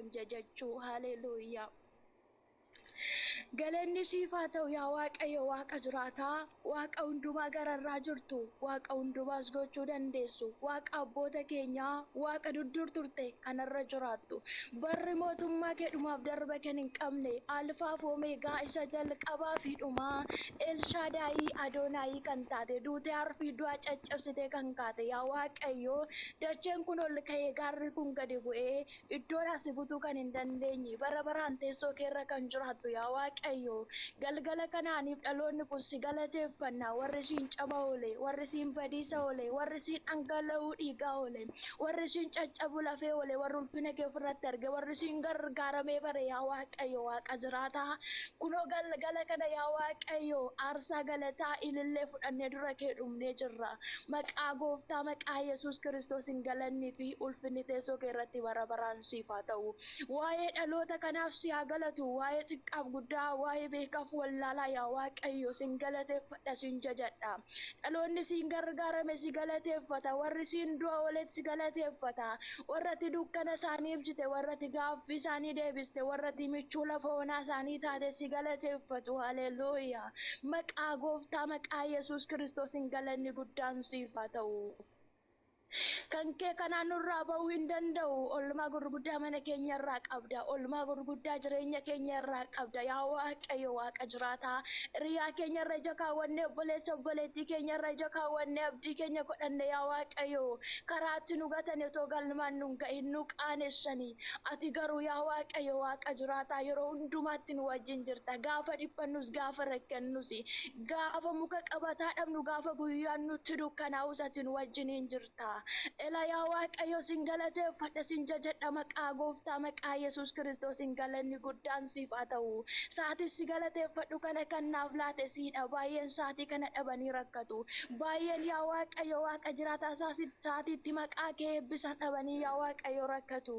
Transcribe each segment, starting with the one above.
Waaqayyoon jajachuu. Haleluuyaa. Galanni siif haa ta'u yaa Waaqayyo Waaqa jiraataa, Waaqa hundumaa gararraa jirtu, Waaqa hundumaas gochuu dandeessu, Waaqa abboota keenyaa, Waaqa duddur turte kanarra jiraattu. Barri mootummaa kee dhumaaf darba kan hin qabne, Alfaa fi Omeegaa isa jalqabaa fi dhumaa, Elshaadaayii Adoonaayii kan taate, duutee harfii du'aa caccabsitee kan kaate yaa Waaqayyo, dacheen kun ol ka'ee gaarri kun gadi bu'ee iddoodhaa si butuu kan hin dandeenye, bara baraan teessoo keerra kan jiraattu yaa Waaqayyo, galgala kanaaniif dhaloonni kun si galateeffanna. Warri siin caba oole, warri siin badiisa oole, warri siin dhangala'uu dhiigaa oole, warri siin caccabu lafee oole, warri ulfina kee ofirratti arge, warri siin gargaaramee bare yaa Waaqayyo Waaqa jiraataa, kunoo galgala kana yaa Waaqayyo aarsaa galataa ilillee fudhannee dura kee dhumnee jirra. Maqaa Gooftaa maqaa Yesuus Kiristoosiin galannii fi ulfinni teessoo kee irratti bara baraan siif haa ta'u. Waa'ee dhaloota kanaaf si haa galatu, waa'ee xiqqaaf guddaa, waa'ee beekaaf wallaalaa yaa Waaqayyo sin galateeffadha, sin jajadha. Dhaloonni siin gargaarame si galateeffata, warri siin du'a oolet si galateeffata. Warra ati dukkana isaanii ibsite, warra ati gaaffii isaanii deebiste, warra ati michuu lafa onaa isaanii taate si galateeffatu. Haleluuyaa. Maqaa Gooftaa maqaa Yesuus Kiristoosiin galanni guddaan siif haa ta'u. Kan kee kanaan nurraa ba'uu hin danda'u. Olmaa gurguddaa mana keenya irraa qabda. Olmaa gurguddaa jireenya keenya irraa qabda. Yaa Waaqayyo Waaqa jiraataa, hiriyaa keenya irra ija kaawwannee, obboleessa obboleettii keenya irra ija kaawwannee, abdii keenya godhanne yaa Waaqayyo, karaatti nu gatane otoo galmaan nu hin ga'in nu qaanessanii. Ati garuu yaa Waaqayyo Waaqa jiraataa yeroo hundumaatti nu wajjin jirta. Gaafa dhiphannus, gaafa rakkannus, gaafa muka qabataa dhabnu, gaafa guyyaan nutti dukkanaa'us ati nu wajjiniin jirta. Ela yaa Waaqayyo sin galateeffadha, sin jajadha. Maqaa Gooftaa maqaa Yesuus Kiristoosiin galanni guddaan siif haa ta'u. Sa'aatii si galateeffadhu kana kan naaf laate siidha. Baay'een sa'aatii kana dhabanii rakkatu. Baay'een yaa Waaqayyo Waaqa jiraataa sa'aatiitti maqaa kee eebbisan dhabanii yaa Waaqayyo rakkatu.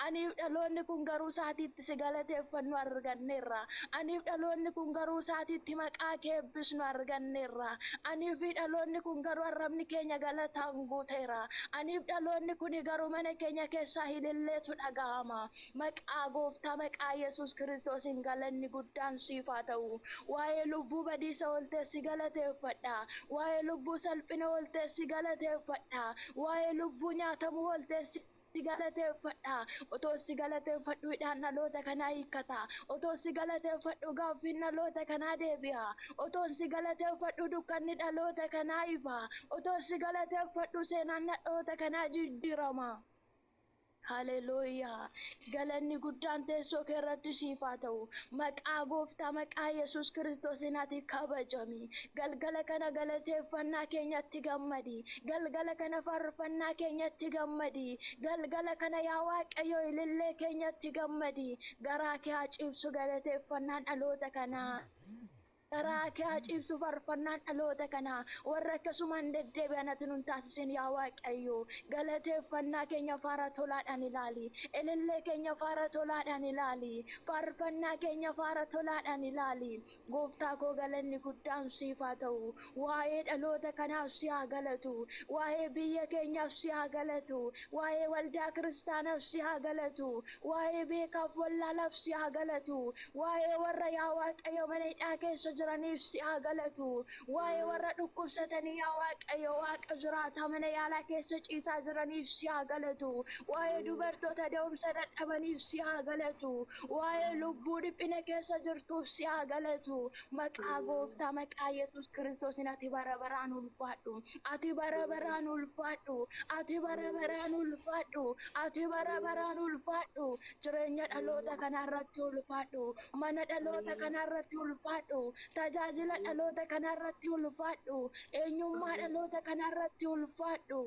Aniif dhaloonni kun garuu sa'aatiitti si galateeffannu arganneerra. Aniif dhaloonni kun garuu sa'aatiitti maqaa kee eebbisnu arganneerra. Aniif dhaloonni kun garuu arrabni keenya galataan guuteera. Aniif dhaloonni kun garuu mana keenya keessaa ililleetu dhaga'ama. Maqaa Gooftaa maqaa Yesuus Kiristoosiin galanni guddaan siif haa ta'u. Waa'ee lubbuu badiisa ooltee si galateeffadha. Waa'ee lubbuu salphina ooltee si galateeffadha. Waa'ee lubbuu nyaatamuu ooltee si galateeffadha. Otoo si galateeffadhu hidhaan dhaloota kanaa hiikkata. Otoo si galateeffadhu gaaffiin dhaloota kanaa deebi'a. Otoo si galateeffadhu dukkanni dhaloota kanaa ifa. Otoo si galateeffadhu seenaan dhaloota kanaa jijjiirama. Haleluuyaa. Galanni guddaan teessoo kee irratti siif haa ta'u. Maqaa Gooftaa maqaa Yesuus Kiristoosiin ati kabajami. Galgala kana galateeffannaa keenyatti gammadi. Galgala kana faarfannaa keenyatti gammadi. Galgala kana yaa Waaqayyo ilillee keenyatti gammadi. Garaa kee haa ciibsu galateeffannaan dhaloota kanaa. Garaa kee haa ciibsu faarfannaan dhaloota kanaa. Warra akkasumaan deddeebi'an ati nun taasisin yaa Waaqayyo. Galateeffannaa keenya faara tolaadhaan ilaali. Ilillee keenya faara tolaadhaan ilaali. Faarfannaa keenya faara tolaadhaan ilaali. Gooftaa koo galanni guddaan siif haa ta'u. Waa'ee dhaloota kanaaf si haa galatu. Waa'ee biyya keenyaaf si haa galatu. Waa'ee waldaa kiristaanaaf si haa galatu. Waa'ee beekaaf wallaalaaf si haa galatu. Waa'ee warra yaa Waaqayyo mana hidhaa keessa jiraniif si haa galatu. Waa'ee warra dhukkubsatanii yaa Waaqayyo Waaqa jiraataa mana yaalaa keessa ciisaa jiraniif si haa galatu. Waa'ee dubartoota da'umsa dadhabaniif si haa galatu. Waa'ee lubbuu dhiphina keessa jirtuuf si haa galatu. Maqaa Gooftaa maqaa Yesuus Kiristoosiin ati bara baraan ulfaadhu. Ati bara baraan ulfaadhu. Ati bara baraan ulfaadhu. Ati bara baraan ulfaadhu. Jireenya dhaloota kanarratti ulfaadhu. Mana dhaloota kanarratti ulfaadhu. Tajaajila dhaloota kanarratti ulfaadhu. Eenyummaa dhaloota kanarratti ulfaadhu.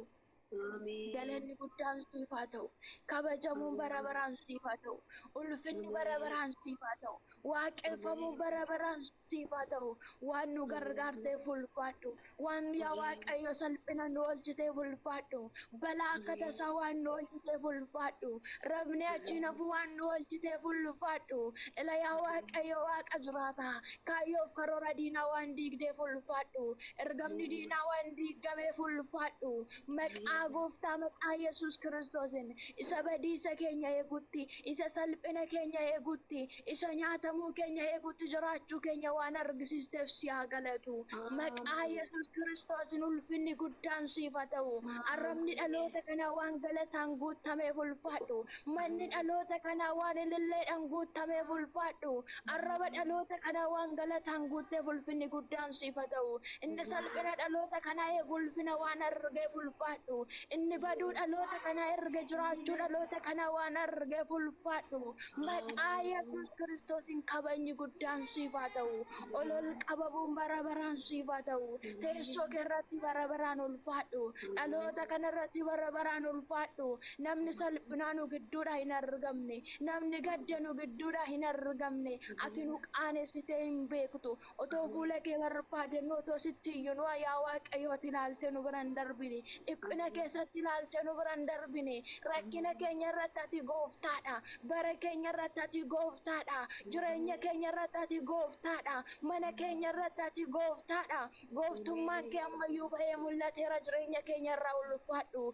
Galanni guddaan siif haa ta'u. Kabajamuun bara baraan siif haa ta'u. Ulfinni bara baraan siif haa ta'u. Waaqeffamuun bara baraan siif haa ta'u. Waan nu gargaarteef ulfaadhu. Waan yaa Waaqayyo salphina nu oolchiteef ulfaadhu. Balaa akka tasaa waan nu oolchiteef ulfaadhu. Rabni achiin hafu waan nu oolchiteef ulfaadhu. Ila yaa Waaqayyo Waaqa jiraataa, kaayyoof karoora diinaa waan diigdeef ulfaadhu. Ergamni diinaa waan diigameef ulfaadhu. Maqaa Maqaa gooftaa maqaa Yesuus Kiristoosiin isa badiisa keenya eegutti, isa salphina keenya eegutti, isa nyaatamuu keenya eegutti jiraachuu keenya waan argisiisteef si haa galatu. Maqaa Yesuus Kiristoosiin ulfinni guddaan siif haa ta'u. Arrabni dhaloota kanaa waan galataan guutameef ulfaadhu. Manni dhaloota kanaa waan ililleedhaan guutameef ulfaadhu. Arraba dhaloota kanaa waan galataan guuteef ulfinni guddaan siif haa ta'u. Inni salphina dhaloota kanaa eegu ulfina waan argeef ulfaadhu. Inni baduu dhaloota kanaa erga jiraachuu dhaloota kanaa waan argeef ulfaadhu. Maqaa Yesuus Kiristoosiin kabajni guddaan siif haa ta'u. Olol qabamuun bara baraan siif haa ta'u. Teessoo kee irratti bara baraan ulfaadhu. Dhaloota kanarratti bara baraan ulfaadhu. Namni salphinaa nu gidduudhaa hin argamne. Namni gadda nu gidduudhaa hin argamne. Ati nu qaanessitee hin beektu. Otoo fuula kee barbaadannu otoo sitti iyyinu yaa Waaqayyo ati ilaaltee nu bira hin darbine. Dhiphina keessatti ilaaltee nu bira hin darbine. Rakkina keenya irratti ati gooftaadha. Bara keenya irratti ati gooftaadha. Jireenya keenya irratti ati gooftaadha. Mana keenya irratti ati gooftaadha. Gooftummaan kee ammayyuu ba'ee mul'ateera jireenya keenya irraa ulfaadhu.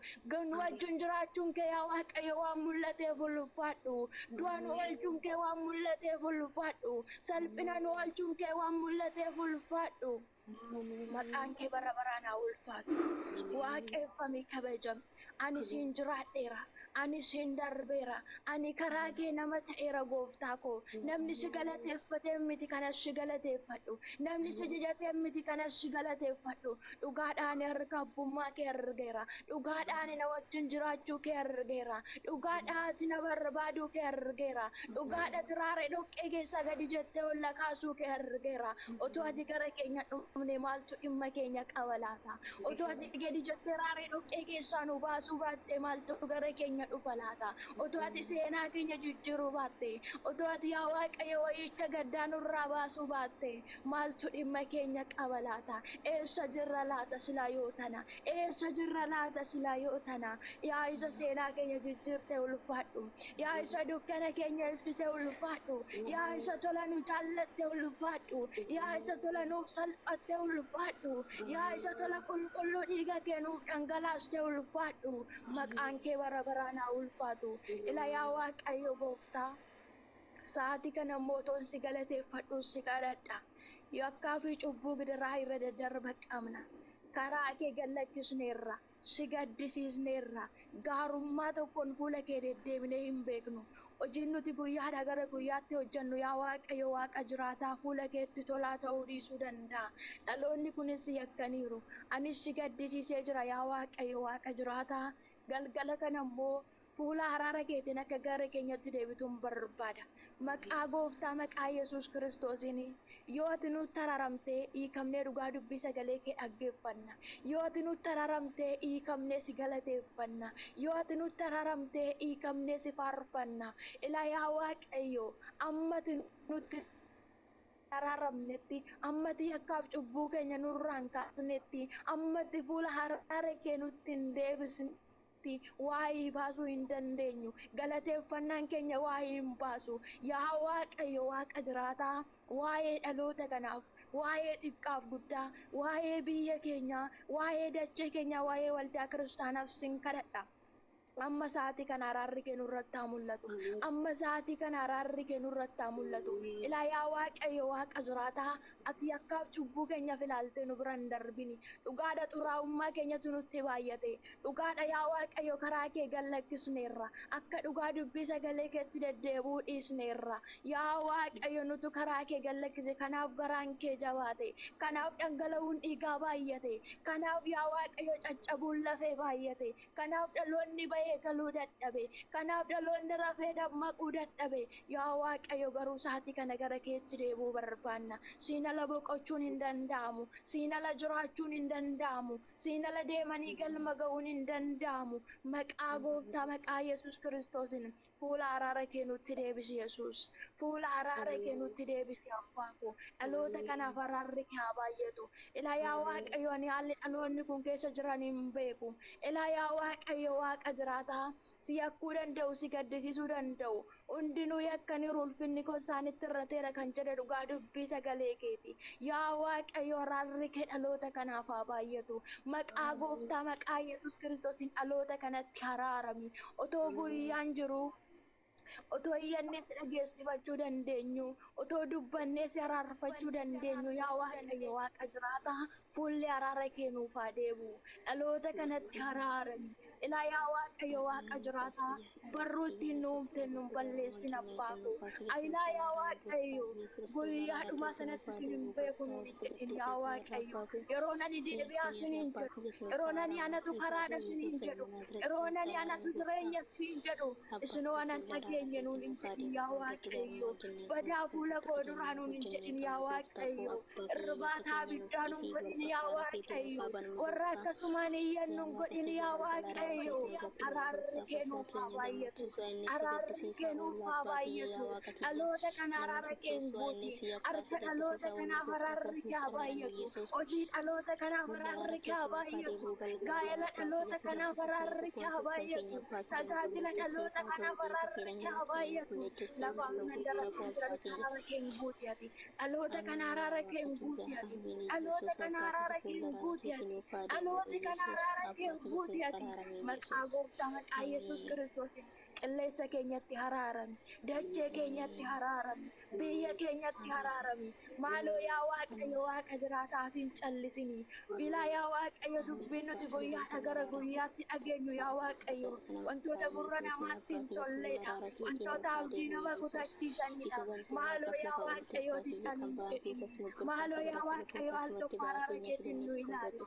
Nu wajjin jiraachuun kee yaa Waaqayyo waan mul'ateef ulfaadhu. Du'a nu oolchuun kee waan mul'ateef ulfaadhu. Salphina nu oolchuun kee waan mul'ateef ulfaadhu. Maqaan kee bara baraan haa ulfaatu. Waaqeffami kabajami. Ani siin jiraadheera. Ani siin darbeera. Ani karaa kee nama ta'eera gooftaa koo. Namni si galateeffatee miti kanas si galateeffadhu. Namni si jajatee miti kanas si galateeffadhu. Dhugaadhaan harka abbummaa kee argeera. Dhugaadhaan na wajjin jiraachuu kee argeera. Dhugaadhaan ati na barbaaduu kee argeera. Dhugaadha tiraaree dhoqqee keessa gadi jettee ol kaasuu kee argeera. Otoo ati gara keenya dhufne maaltu dhimma keenya qaba laata? Otoo ati gadi jettee raaree dhoqqee keessaa nu baasuu baatte maaltu gara keenya dhufa laata? Otoo ati seenaa keenya jijjiiruu baatte, otoo ati yaa Waaqayyo wayicha gaddaa nurraa baasuu baatte maaltu dhimma keenya qaba laata? Eessa jirra laata silaa yoo tana? Eessa jirra laata silaa yoo tana? Yaa isa seenaa keenya jijjiirte ulfaadhu. Yaa isa dukkana keenya ibsite ulfaadhu. Yaa isa tola nu jaallatte ulfaadhu. Yaa isa tola nuuf salphatte ulfaadhu. Yaa isa tola qulqulluu dhiiga kee nuuf dhangalaaste ulfaadhu. Maqaan kee bara baraan haa ulfaatu. Ila yaa Waaqayyo gooftaa. Sa'aatii kana immoo otoon si galateeffadhu si kadhadha. Yakkaa fi cubbuu gidiraa irra daddarba qabna. Karaa kee gallakkisneerra. Si gaddisiisneerra. Gaarummaa tokkoon fuula kee deddeebinee hin beeknu. Hojiin nuti guyyaadhaa gara guyyaatti hojjennu yaa Waaqayyo Waaqa jiraataa fuula keetti tolaa ta'uu dhiisuu danda'a. Dhaloonni kunis si yakkaniiru. Anis si gaddisiisee jira yaa Waaqayyo Waaqa jiraataa. Galgala kana immoo fuula araara keetiin akka gara keenyatti deebituun barbaada. Maqaa gooftaa maqaa Yesuus Kiristoosiin yoo ati nutti araaramtee hiikamnee dhugaa dubbii sagalee kee dhaggeeffanna. Yoo ati nutti araaramtee hiikamnee si galateeffanna. Yoo ati nutti araaramtee hiikamnee si faarfanna. Ilaa yaa Waaqayyo amma ati nutti araaramnetti, ammati yakkaaf cubbuu keenya nurraan kaasnetti, ammatti fuula araara kee nutti hin deebisnetti waa'ee baasuu hin dandeenyu. Galateeffannaan keenya waa'ee hin baasu. Yaa Waaqayyo Waaqa jiraataa, waa'ee dhaloota kanaaf, waa'ee xiqqaaf guddaa, waa'ee biyya keenyaa, waa'ee dachee keenyaa, waa'ee waldaa kiristaanaaf sin kadhadha. Amma sa'aatii kana araarri kee nurratti haa mul'atu. Amma sa'aatii kana araarri kee nurratti haa mul'atu. Ilaa yaa Waaqayyo Waaqa jiraataa, ati yakkaaf cubbuu keenyaaf ilaaltee nu bira hin darbini. Dhugaadha xuraa'ummaa keenyatu nutti baay'ate. Dhugaadha yaa Waaqayyo karaa kee gallakkisneerra. Akka dhugaa dubbii sagalee keetti deddeebi'uu dhiisneerra. Yaa Waaqayyo nutu karaa kee gallakkise. Kanaaf garaan kee jabaate. Kanaaf dhangala'uun dhiigaa baay'ate. Kanaaf yaa Waaqayyo caccabuun lafee baay'ate. Kanaaf dhaloonni ba'ee galuu dadhabe. Kanaaf dhaloonni rafee dammaquu dadhabe. Yaa Waaqayyo garuu sa'aatii kana gara keetti deebi'uu barbaanna. Siin ala boqochuun hin danda'amu. Siin ala jiraachuun hin danda'amu. Siin ala deemanii galma ga'uun hin danda'amu. Maqaa gooftaa maqaa Yesuus Kiristoosiin fuula araara kee nutti deebisi Yesuus. Fuula araara kee nutti deebisi Abbaa koo. Dhaloota kanaaf araarri kee haa baay'atu. Ilaa yaa Waaqayyo ani haalli dhaloonni kun keessa jiran hin beeku. Ilaa yaa Waaqayyo Waaqa jiraataa. Si yakkuu danda'u, si gaddisiisuu danda'u. Hundinuu yakkaniiru, ulfinni koo isaanitti irrateera kan jedhe dhugaa dubbii sagalee keeti. Yaa Waaqayyo, araarri kee dhaloota kanaaf haa baay'atu. Maqaa Gooftaa, maqaa Yesuus Kiristoosiin dhaloota kanatti araarami. Otoo guyyaan jiruu, otoo iyyannee si dhageessifachuu dandeenyu, otoo dubbannee si araarfachuu dandeenyu, yaa Waaqayyo Waaqa jiraataa, fuulli araara kee nuuf haa deebi'u. Dhaloota kanatti araarami. Ilaa yaa Waaqayyo Waaqa jiraataa, barruu ittiin nu uumte nu hin balleessin, abbaa koo. Ilaa yaa Waaqayyo, guyyaa dhumaa sanatti sin hin beeku nuun hin jedhin, yaa Waaqayyo. Yeroo nani deebi'aa siniin jedhu, yeroo nani anatu karaadha siniin jedhu, yeroo nani anatu jireenya siniin jedhu, isinoo anan dhageenye nuun hin jedhin, yaa Waaqayyo. Badaa fuula koo duraa nuun hin jedhin, yaa Waaqayyo. Irbaata abiddaa nuun godhin, yaa Waaqayyo. Warra akkasumaan iyyan nuun godhin, yaa Waaqayyo. Araarri kee nuuf haa baay'atu. Araarri kee nuuf haa baay'atu. Dhaloota kana araara kee hin guuti. Harka dhaloota kanaaf araarri kee haa baay'atu. Hojii dhaloota kanaaf araarri kee haa baay'atu. Gaa'ela dhaloota kanaaf araarri kee haa baay'atu. Tajaajila dhaloota kanaaf araarri kee haa baay'atu. Lafaaf mandara kan jiran araara kee hin guuti ati. Dhaloota kana araara kee hin guuti ati. Dhaloota kana araara kee hin guuti ati. Dhalooti kana araara kee hin guuti ati. Maqaa Gooftaa, maqaa Yesuus Kiristoosiin qilleensa keenyatti araarami. Dachee keenyatti araarami. Biyya keenyatti araarami. Maaloo yaa Waaqayyo Waaqa jiraataatiin callisini. Bilaa yaa Waaqayyo, dubbiin nuti guyyaadha gara guyyaatti dhageenyu, yaa Waaqayyo, wantoota gurra namaatti hin tolleedha. Wantoota abdii nama kutachiisanidha. Maaloo yaa Waaqayyo, xiqqaan hin jedhin. Maaloo yaa Waaqayyo, al tokko araara keetiin nu ilaali.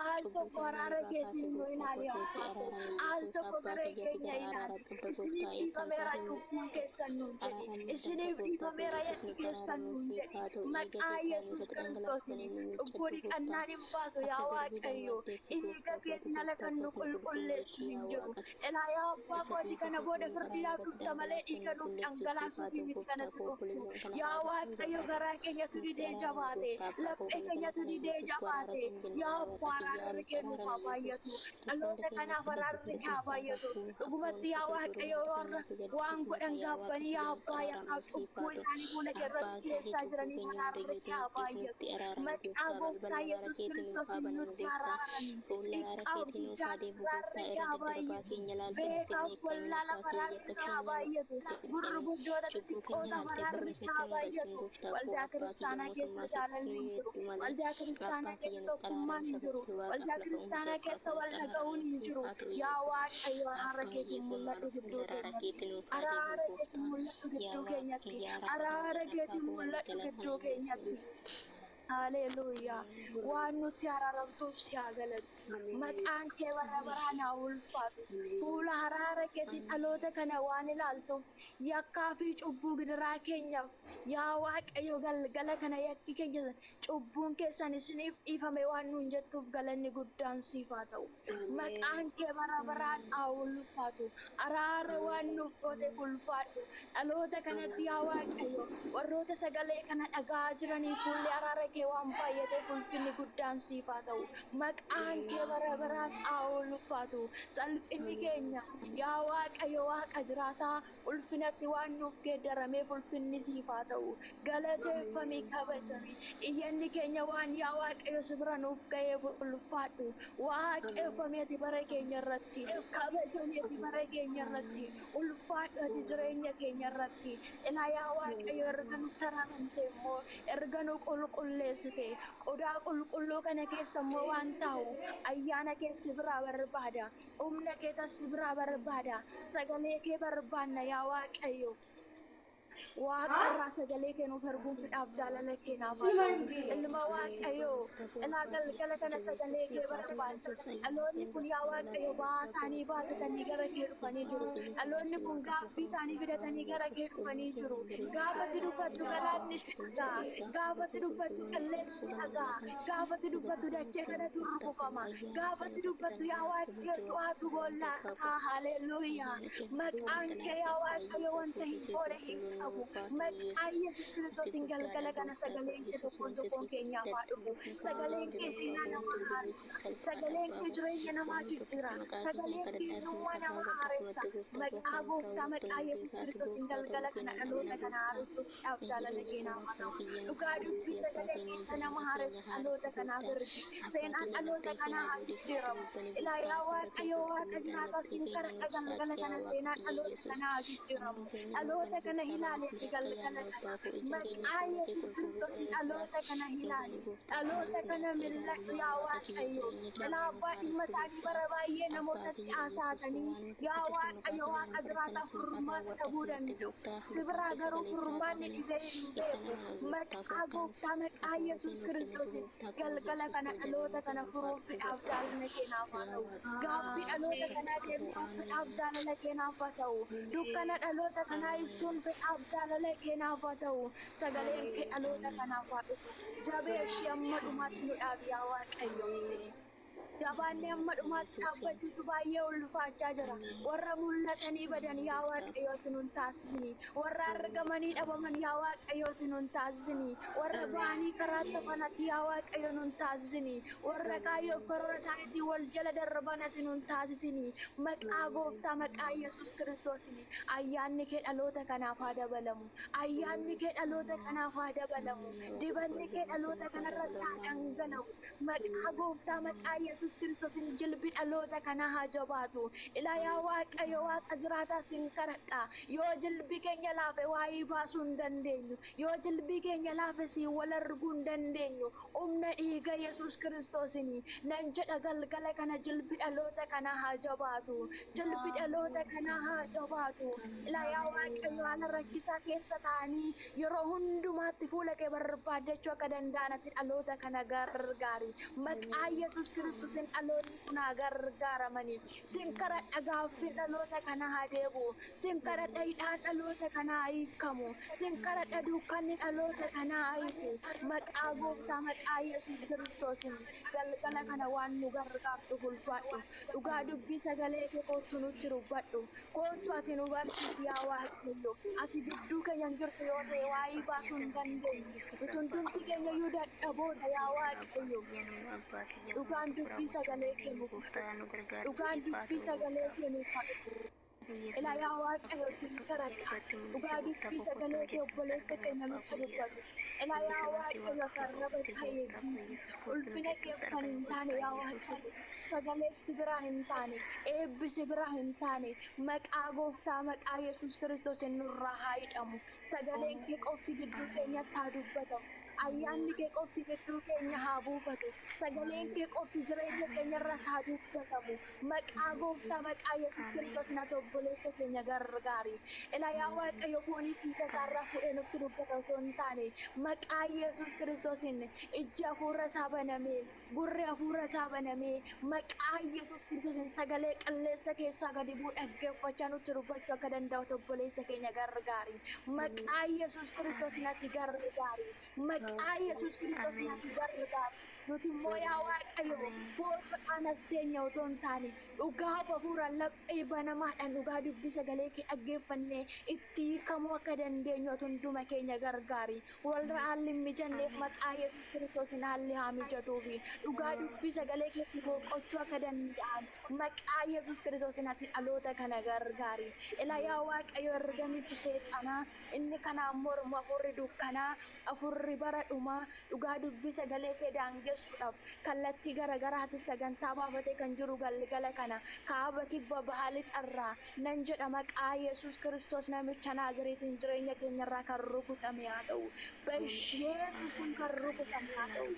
Al tokko araara keetiin nu ilaali, abbaa koo. Al tokko gara keenya ilaali. Isiniif dhiifameera cubbuun keessan nuun jedhi. Isiniif dhiifameera yakki keessan nuun jedhi. Maqaa Yesuus Kiristoosiin cubbuu dhiqannaan hin baasu, yaa Waaqayyo. Dhiiga keetiin ala kan nu qulqulleessu hin jiru. Ilaa yaa abbaa kooti, kana booda firdiidhaaf dhufta malee dhiiga nuuf dhangalaasuuf miti kanatti dhuftu. Yaa Waaqayyo, garaa keenyatu didee jabaate. Laphee keenyatu didee jabaate. Yaa abbaa, araarri kee nuuf haa baay'atu. Dhaloota kanaaf araarri kee haa baay'atu. Dhugumatti yaa Waaqayyo, warra waan godhan gaabbanii, yaa abbaa, yakkaaf cubbuu isaanii fuula kee irratti dhiyeessaa jiraniif araarri kee haa baay'atu. Maqaa Gooftaa Yesuus Kiristoosiin nutti araarami. Xiqqaaf guddaan araarri kee haa baay'atu. Beekaaf wallaalaaf araarri kee haa baay'atu. Gurguddoota xixiqqootaaf araarri kee haa baay'atu. Waldaa kiristaanaa keessa jaalalli hin jiru. Waldaa kiristaanaa keessa tokkummaan hin jiru. Waldaa kiristaanaa keessa wal dhaga'uun hin jiru. Yaa Waaqayyo, araara keetiin mul'adhu gidduu keenyatti. Araara keetiin mul'adhu gidduu keenyatti. Araara keetiin mul'adhu gidduu keenyatti. Haleluuyaa. Waan nutti araaramtuuf si haa galatu. Maqaan kee bara baraan haa ulfaatu. Fuula araara keetiin dhaloota kana waan ilaaltuuf, yakkaa fi cubbuu gidiraa keenyaaf, yaa Waaqayyo, galgala kana yakki keenya, cubbuun keessan isiniif dhiifame waan nuun jettuuf, galanni guddaan siif haa ta'u. Maqaan kee bara baraan haa ulfaatu. Araara waan nuuf gooteef ulfaadhu. Dhaloota kanatti, yaa Waaqayyo, warroota sagalee kana dhaga'aa jiranii fuulli araara kee waan baay'ateef, ulfinni guddaan siif haa ta'u. Maqaan kee bara baraan haa ulfaatu. Salphinni keenya, yaa Waaqayyo Waaqa jiraataa, ulfinatti waan nuuf geeddarameef, ulfinni siif haa ta'u. Galateeffamii, kabajami. Iyyanni keenya waan, yaa Waaqayyo, si bira nuuf ga'eef ulfaadhu. Waaqeffamii ati bara keenya irratti. Kabajamii ati bara keenya irratti. Ulfaadhu ati jireenya keenya irratti. Ilaa yaa Waaqayyo, erga nutti araaramte immoo, erga nu qulqulleessite, qodaa qulqulluu kana keessa immoo waan taa'u ayyaana kee si biraa barbaada. Humna kee tas si biraa barbaada. Sagalee kee barbaanna, yaa Waaqayyo. Waaqa irraa sagalee kee nuuf erguun fedhaaf jaalala kee naaf haa ta'u. Ilma Waaqayyoo, ilaa galgala kana sagalee kee barbaanna. Dhaloonni kun, yaa Waaqayyo, ba'aa isaanii baattatanii gara kee dhufanii jiru. Dhaloonni kun gaaffii isaanii fidatanii gara kee dhufanii jiru. Gaafati dubbattu galaanni si dhaga'a. Gaafati dubbattu qilleensi si dhaga'a. Gaafati dubbattu dachee kanatu rukufama. Gaafati dubbattu, yaa Waaqayyo, du'aatu boollaa ka'a. Haleluuyaa. Maqaan kee, yaa Waaqayyo, wanta hin goone hin qabu. Maqaa Yesuus Kiristoosiin galgala kana sagaleen kee tokkoon tokkoon keenyaaf haa dhufu. Sagaleen kee seenaa namaa haaressa. Sagaleen kee jireenya namaa jijjiira. Sagaleen kee eenyummaa nama haaressa. Maqaa Gooftaa, maqaa Yesuus Kiristoosiin galgala kana dhaloota kana haaromsuudhaaf jaalala kee naaf haa ta'u. Dhugaa dubbii sagalee keessa nama haaressu dhaloota kanaaf ergi. Seenaan dhaloota kanaa haa jijjiiramu. Ilaa yaa Waaqayyo, Waaqa jiraataa, siin kadhadha, galgala kana seenaan dhaloota kanaa haa jijjiiramu. Dhaloota kana ilaaleetti galgala kana. Maqaa Yesuus Kiristoosiin dhaloota kana ilaali. Dhaloota kana mil'adhu, yaa Waaqayyo. Ilaa abbaa, dhimma isaanii bara baay'ee namootatti haasa'atanii, yaa Waaqayyo, Waaqa jiraataa, furmaata dhabuu danda'u. Si biraa garuu furmaanni dhibee hin beeku. Maqaa Gooftaa, maqaa Yesuus Kiristoosiin galgala kana dhaloota kana furuuf fedhaaf jaalala kee naaf haa ta'u. Gaaffii dhaloota kanaa deebisuuf fedhaaf jaalala kee naaf haa ta'u. Dukkana dhaloota kanaa ibsuun fedhaaf jaalala kee naaf haa ta'u. Sagaleen kee dhaloota kanaaf haa dhufu. Jabeessi hamma dhumaatti nu dhaabi, yaa Waaqayyo. Jabaannee hamma dhumaatti dhaabbachuutu baay'ee ulfaachaa jira. Warra mul'atanii badan, yaa Waaqayyooti, nun taasisini. Warra argamanii dhabaman, yaa Waaqayyooti, nun taasisini. Warra ba'anii karaa tafanatti, yaa Waaqayyo, nun taasisini. Warra kaayyoof karoora isaaniitiin wal jala darbanati nun taasisini. Maqaa Gooftaa, maqaa Yesuus Kiristoosiin ayyaanni kee dhaloota kanaaf haa dabalamu. Ayyaanni kee dhaloota kanaaf haa dabalamu. Dibanni kee dhaloota kanarratti haa dhangala'u. Maqaa Gooftaa, maqaa Yesuus Kiristoosiin jilbi dhaloota kanaa haa jabaatu. Ilaa yaa Waaqayyo, Waaqa jiraataa, siin kadhadha. Yoo jilbi keenya laafe waa'ee baasuu hin dandeenyu. Yoo jilbi keenya laafe siin wal arguu hin dandeenyu. Humna dhiiga Yesuus Kiristoosiin nan jedha, galgala kana jilbi dhaloota kanaa haa jabaatu. Jilbi dhaloota kanaa haa jabaatu. Ilaa yaa Waaqayyo, haala rakkisaa keessa ta'anii yeroo hundumaatti fuula kee barbaaddachuu akka danda'an ati dhaloota kana gargaari. Maqaa Yesuus Kiristoosiin dhaloonni kun haa gargaaramanii. Sin kadhadha, gaaffiin dhaloota kanaa haa deebi'u. Sin kadhadha, hidhaan dhaloota kanaa haa hiikamu. Sin kadhadha, dukkanni dhaloota kanaa haa hiiku. Maqaa Gooftaa, maqaa Yesuus Kiristoosiin galgala kana waan nu gargaartu ulfaadhu. Dhugaa dubbii sagalee kee kootu nutti dubbadhu. Kootu ati nu barsiisi, yaa Waaqayyo. Ati gidduu keenya hin jirtu yoo ta'e waa'ee baasuu hin dandeenyu. Nuti hundumti keenya iyyuu dadhaboodha, yaa Waaqayyo. Dhugaan dubbii sagalee kee nuuf haa dhufu. Dhugaan dubbii sagalee kee nuuf haa dhufu. Ilaa yaa Waaqayyo, sin kadhadha. Dhugaa dubbii sagalee kee obboleessa keenya nutti dubbatu. Ilaa yaa Waaqayyo, arraba isaa eegi. Ulfina keef kan hin taane, yaa Waaqayyo, sagalee si biraa hin taane, eebbi si biraa hin taane, maqaa Gooftaa, maqaa Yesuus Kiristoos nurraa haa hidhamu. Sagaleen kee qofti gidduu keenyatti haa dubbatamu. Ayyaanni kee qofti gidduu keenya haa buufatu. Sagaleen kee qofti jireenya keenya irratti haa dubbatamu. Maqaa Gooftaa, maqaa Yesuus Kiristoos ati obboleessa keenya gargaari. Ilaa yaa Waaqayyo, foonii dhiiga isaarraa fuudhee nutti dubbata osoo hin taane, maqaa Yesuus Kiristoosiin ijji hafuura isaa banamee, gurri hafuura isaa banamee, maqaa Yesuus Kiristoosiin sagalee qilleensa keessaa gadi bu'u dhaggeeffachaa nutti dubbachuu akka danda'u obboleessa keenya gargaari. Maqaa Yesuus Kiristoosiin ati gargaari. Maqaa Yesuus Kiristoosiin ati gargaari. Nuti immoo, yaa Waaqayyo, footoodhaan as teenya otoo hin taane, dhugaaf hafuuraan laphee banamaadhaan dhugaa dubbii sagalee kee dhaggeeffannee itti hiikamuu akka dandeenyu ati hunduma keenya gargaari. Warra haalli hin mijanneef maqaa Yesuus Kiristoosiin haalli haa mijatuufi. Dhugaa dubbii sagalee keetti boqochuu akka danda'an maqaa Yesuus Kiristoosiin ati dhaloota kana gargaari. Ilaa yaa Waaqayyo, ergamichi seexanaa inni kanaan mormu, hafuurri dukkanaa, hafuurri bara dhumaa, dhugaa dubbii sagalee kee daangessuudhaaf kallattii garagaraatti sagantaa baafatee kan jiru, galgala kana kaaba, kibba, baha, lixarraa nan jedha, maqaa Yesuus Kiristoos namicha Naazreetiin jireenya keenyarraa kan rukutame haa ta'u. Basheesuusin kan rukutame haa ta'u.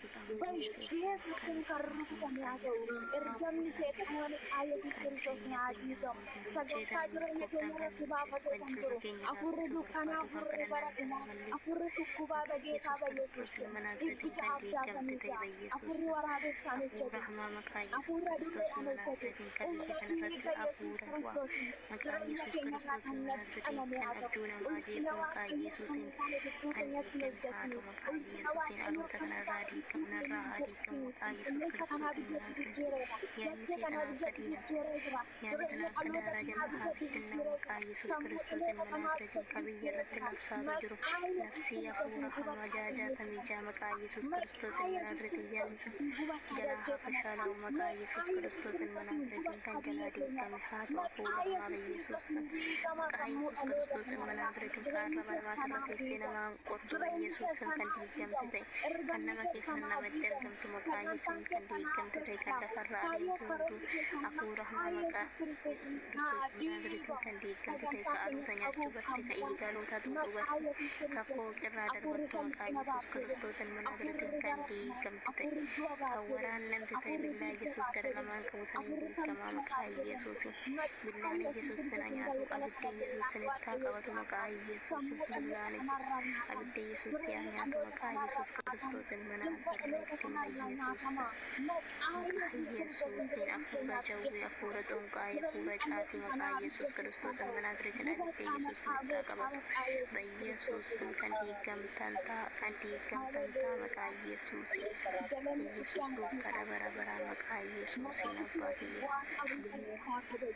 Basheesuusin kan rukutame haa ta'u. Ergamni seexanaa maqaa Yesuus Kiristoos haa diigamu. Sagantaa jireenya keenya irratti baafatee kan jiru hafuurri dukkanaa, hafuurri bara dhumaa, hafuurri dhukkubaa, bageetaa bayesuus 666. Yesuus Hafuurri waraabessaan hafuura hojjetu. hamaa maqaa Yesuus Hafuurri Kiristoos adurreedhaan ilma hojjetu. Naazreetiin kan Humna biyya kanarratti dhiiga Yesuus hafuura du'aa Kiristoosiin maqaa jireenya Yesuus keenyarraa Kiristoos kan ilma Naazreetiin maxxaname kan haa ta'u. abjuu namaa Ulfina jeequ maqaa Waaqayyoo kan Yesuusiin hin taane gidduu kan keenyatti hin diigame haa hojjetini. ta'u maqaa Ulfina Yesuusiin Waaqayyoo dhaloota kan hin kanarraa taane gidduu diigamu narraa keenya hin haa diigamu hojjetini. maqaa Yesuus Qilleensa kanaa Kiristoos ilma biyyatti Naazreetiin jijjiireera. yaadni Dachee kanaa seexanaa akka biyyatti diinatti jijjiiree jira. yaadni Jireenya kanaa akka dhaloota daaraa kanaa jalaa haa biyyatti bittinnaa'u jijjiiree maqaa jira. Yesuus Sammuu Kiristoos dhaloota ilma kanaa Naazreetiin biyyatti kan biyya jijjiiree irratti jira. labsaatu jiru Maqaa Yesuus labsii hafuura Kiristoosiin hamaa gubachaa biyya 66 kanaa. maqaa Yesuus Kiristoos Maqaa ilma Yesuus Naazreetiin yaadni Kiristoosiin isaa gubachaa jalaa dachee haa kanarraa. fashalaa'u maqaa Maqaa Yesuus Yesuus Kiristoos ilma Kiristoosiin Naazreetiin gubachaa kan biyya jalaa keenyarraa. diigame haa ta'u Maqaa hafuura hamaa Yesuus Yesuus Kiristoosiin diigamaa maqaa sammuu Yesuus dhaloota Kiristoos ilma kanarraa. Naazreetiin Jireenyi kaarra keessa barbaata irra haa teessee diigamu. namaan qortu Jireenyi Yesuus keessa kan haa diigamte diigamu. ta'e kan Ergamni nama keessa keessan haa namatti diigamu. ergamtu maqaa Sagantaan Yesuusiin kan keessa haa diigamte ta'e kan fashalaa'u. lafarra Kaayyoo adeemtu hunduu karoorri keessa hafuura maqaa hamaa maqaa Yesuus Kiristoosiin Yesuus haa Kiristoos ilma Naazreetiin diigamu. kan diigamte ta'e Sagantaa ka keenya aloota nyaachuu qabuuf barte kan ka baane eegaloota tuquu maqaa barte Yesuus ka Kiristoosiin fooqirraa hafuurri darbattu maqaa salphina Yesuus baatee deemu. Kiristoos ilma Hafuurri Naazreetiin kan riga rakkina. diigamte ta'e Hafuurri du'a kan baatee deemu. waraannamte ta'e Hafuurri billaa dugda Yesuus gara baatee deemu. lamaan qabu saniin Hafuurri diigamaa salphina maqaa baatee deemu. Yesuusiin Maqaa billaan Yesuus Yesuus sina Kiristoosiin nyaatu galgala abidda kana Yesuus billaan sinitti haa Waaqayyoo qabatu si haa maqaa qabu. Yesuusiin Sammuu dhaloota billaan Yesuus kanarraa nyaatama. abidda Yesuus si haa Jireenya nyaatu dhaloota maqaa kanarraa Yesuus nyaatama. Kiristoos ilma Jilba dhaloota Naazreetiin kanarraa Yesuus nyaatama. Maqaa maqaa Yesuus Kiristoosiin Yesuusiin jireenya hafuura keenyaaf jawwee hafuura xonqaayee Jireenya hafuura caatii dhaloota maqaa kanaa Yesuus biyyatti Kiristoos haa ilma ta'u. Naazreetiin abidda Gubachaa Yesuus maqaa sinitti haa gooftaa qabatu maqaa Yesuus Yesuusin Kiristoosiin. kan diigamtan ta'a kan diigamtan ta'a maqaa Haleluuyaa. Yesuusiin Galanni Yesuus guddaan siif gooftaadha haa bara ta'u. baraa maqaa Yesuusiin Maqaan abbaa kee kiyya. Waaqa bulchaa kabaju.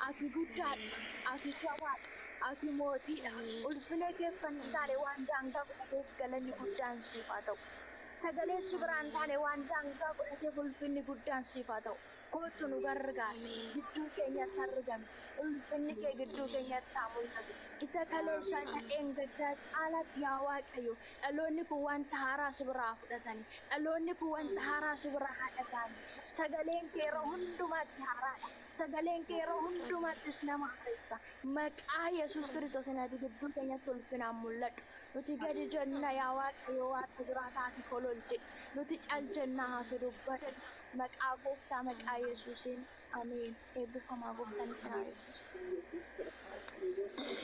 Ati guddaadha. Ati jabaadha. Ati mootiidha. Amiin. Ulfina kee kan hin taane waan daangaa godhateef galanni guddaan siif haa ta'u. Sagalee si biraan Amiin. taane waan daangaa godhateef ulfinni guddaan siif haa ta'u. Kootu nu gargaari. Amiin. Gidduu keenyatti argami. Ulfinni kee gidduu Amiin. keenyatti haa mul'atu. Isa kaleessaa isa Amiin. dheengaddaa caalaatti yaa Waaqayyo. Dhaloonni kun wanta haaraa si biraa fudhatani. Dhaloonni kun wanta Amiin. haaraa si biraa haa dhaga'ani. Sagaleen kee yeroo Amiin. hundumaatti haaraadha. Sagaleen kee yeroo Amiin. hundumaattis nama haaressa. Maqaa Yesuus Amiin. Kiristoos ati gidduu keenyatti ulfinaan mul'adhu. Nuti gadi jenna yaa Waaqayyo Waaqa jiraataa ati kolol jedhi. Nuti cal jenna ati dubbadhu. Maqaa gooftaa maqaa Amiin. Yesuusiin ameen. Eebbifamaa gooftaan isin haa eebbisu. Yesuus Kiristoos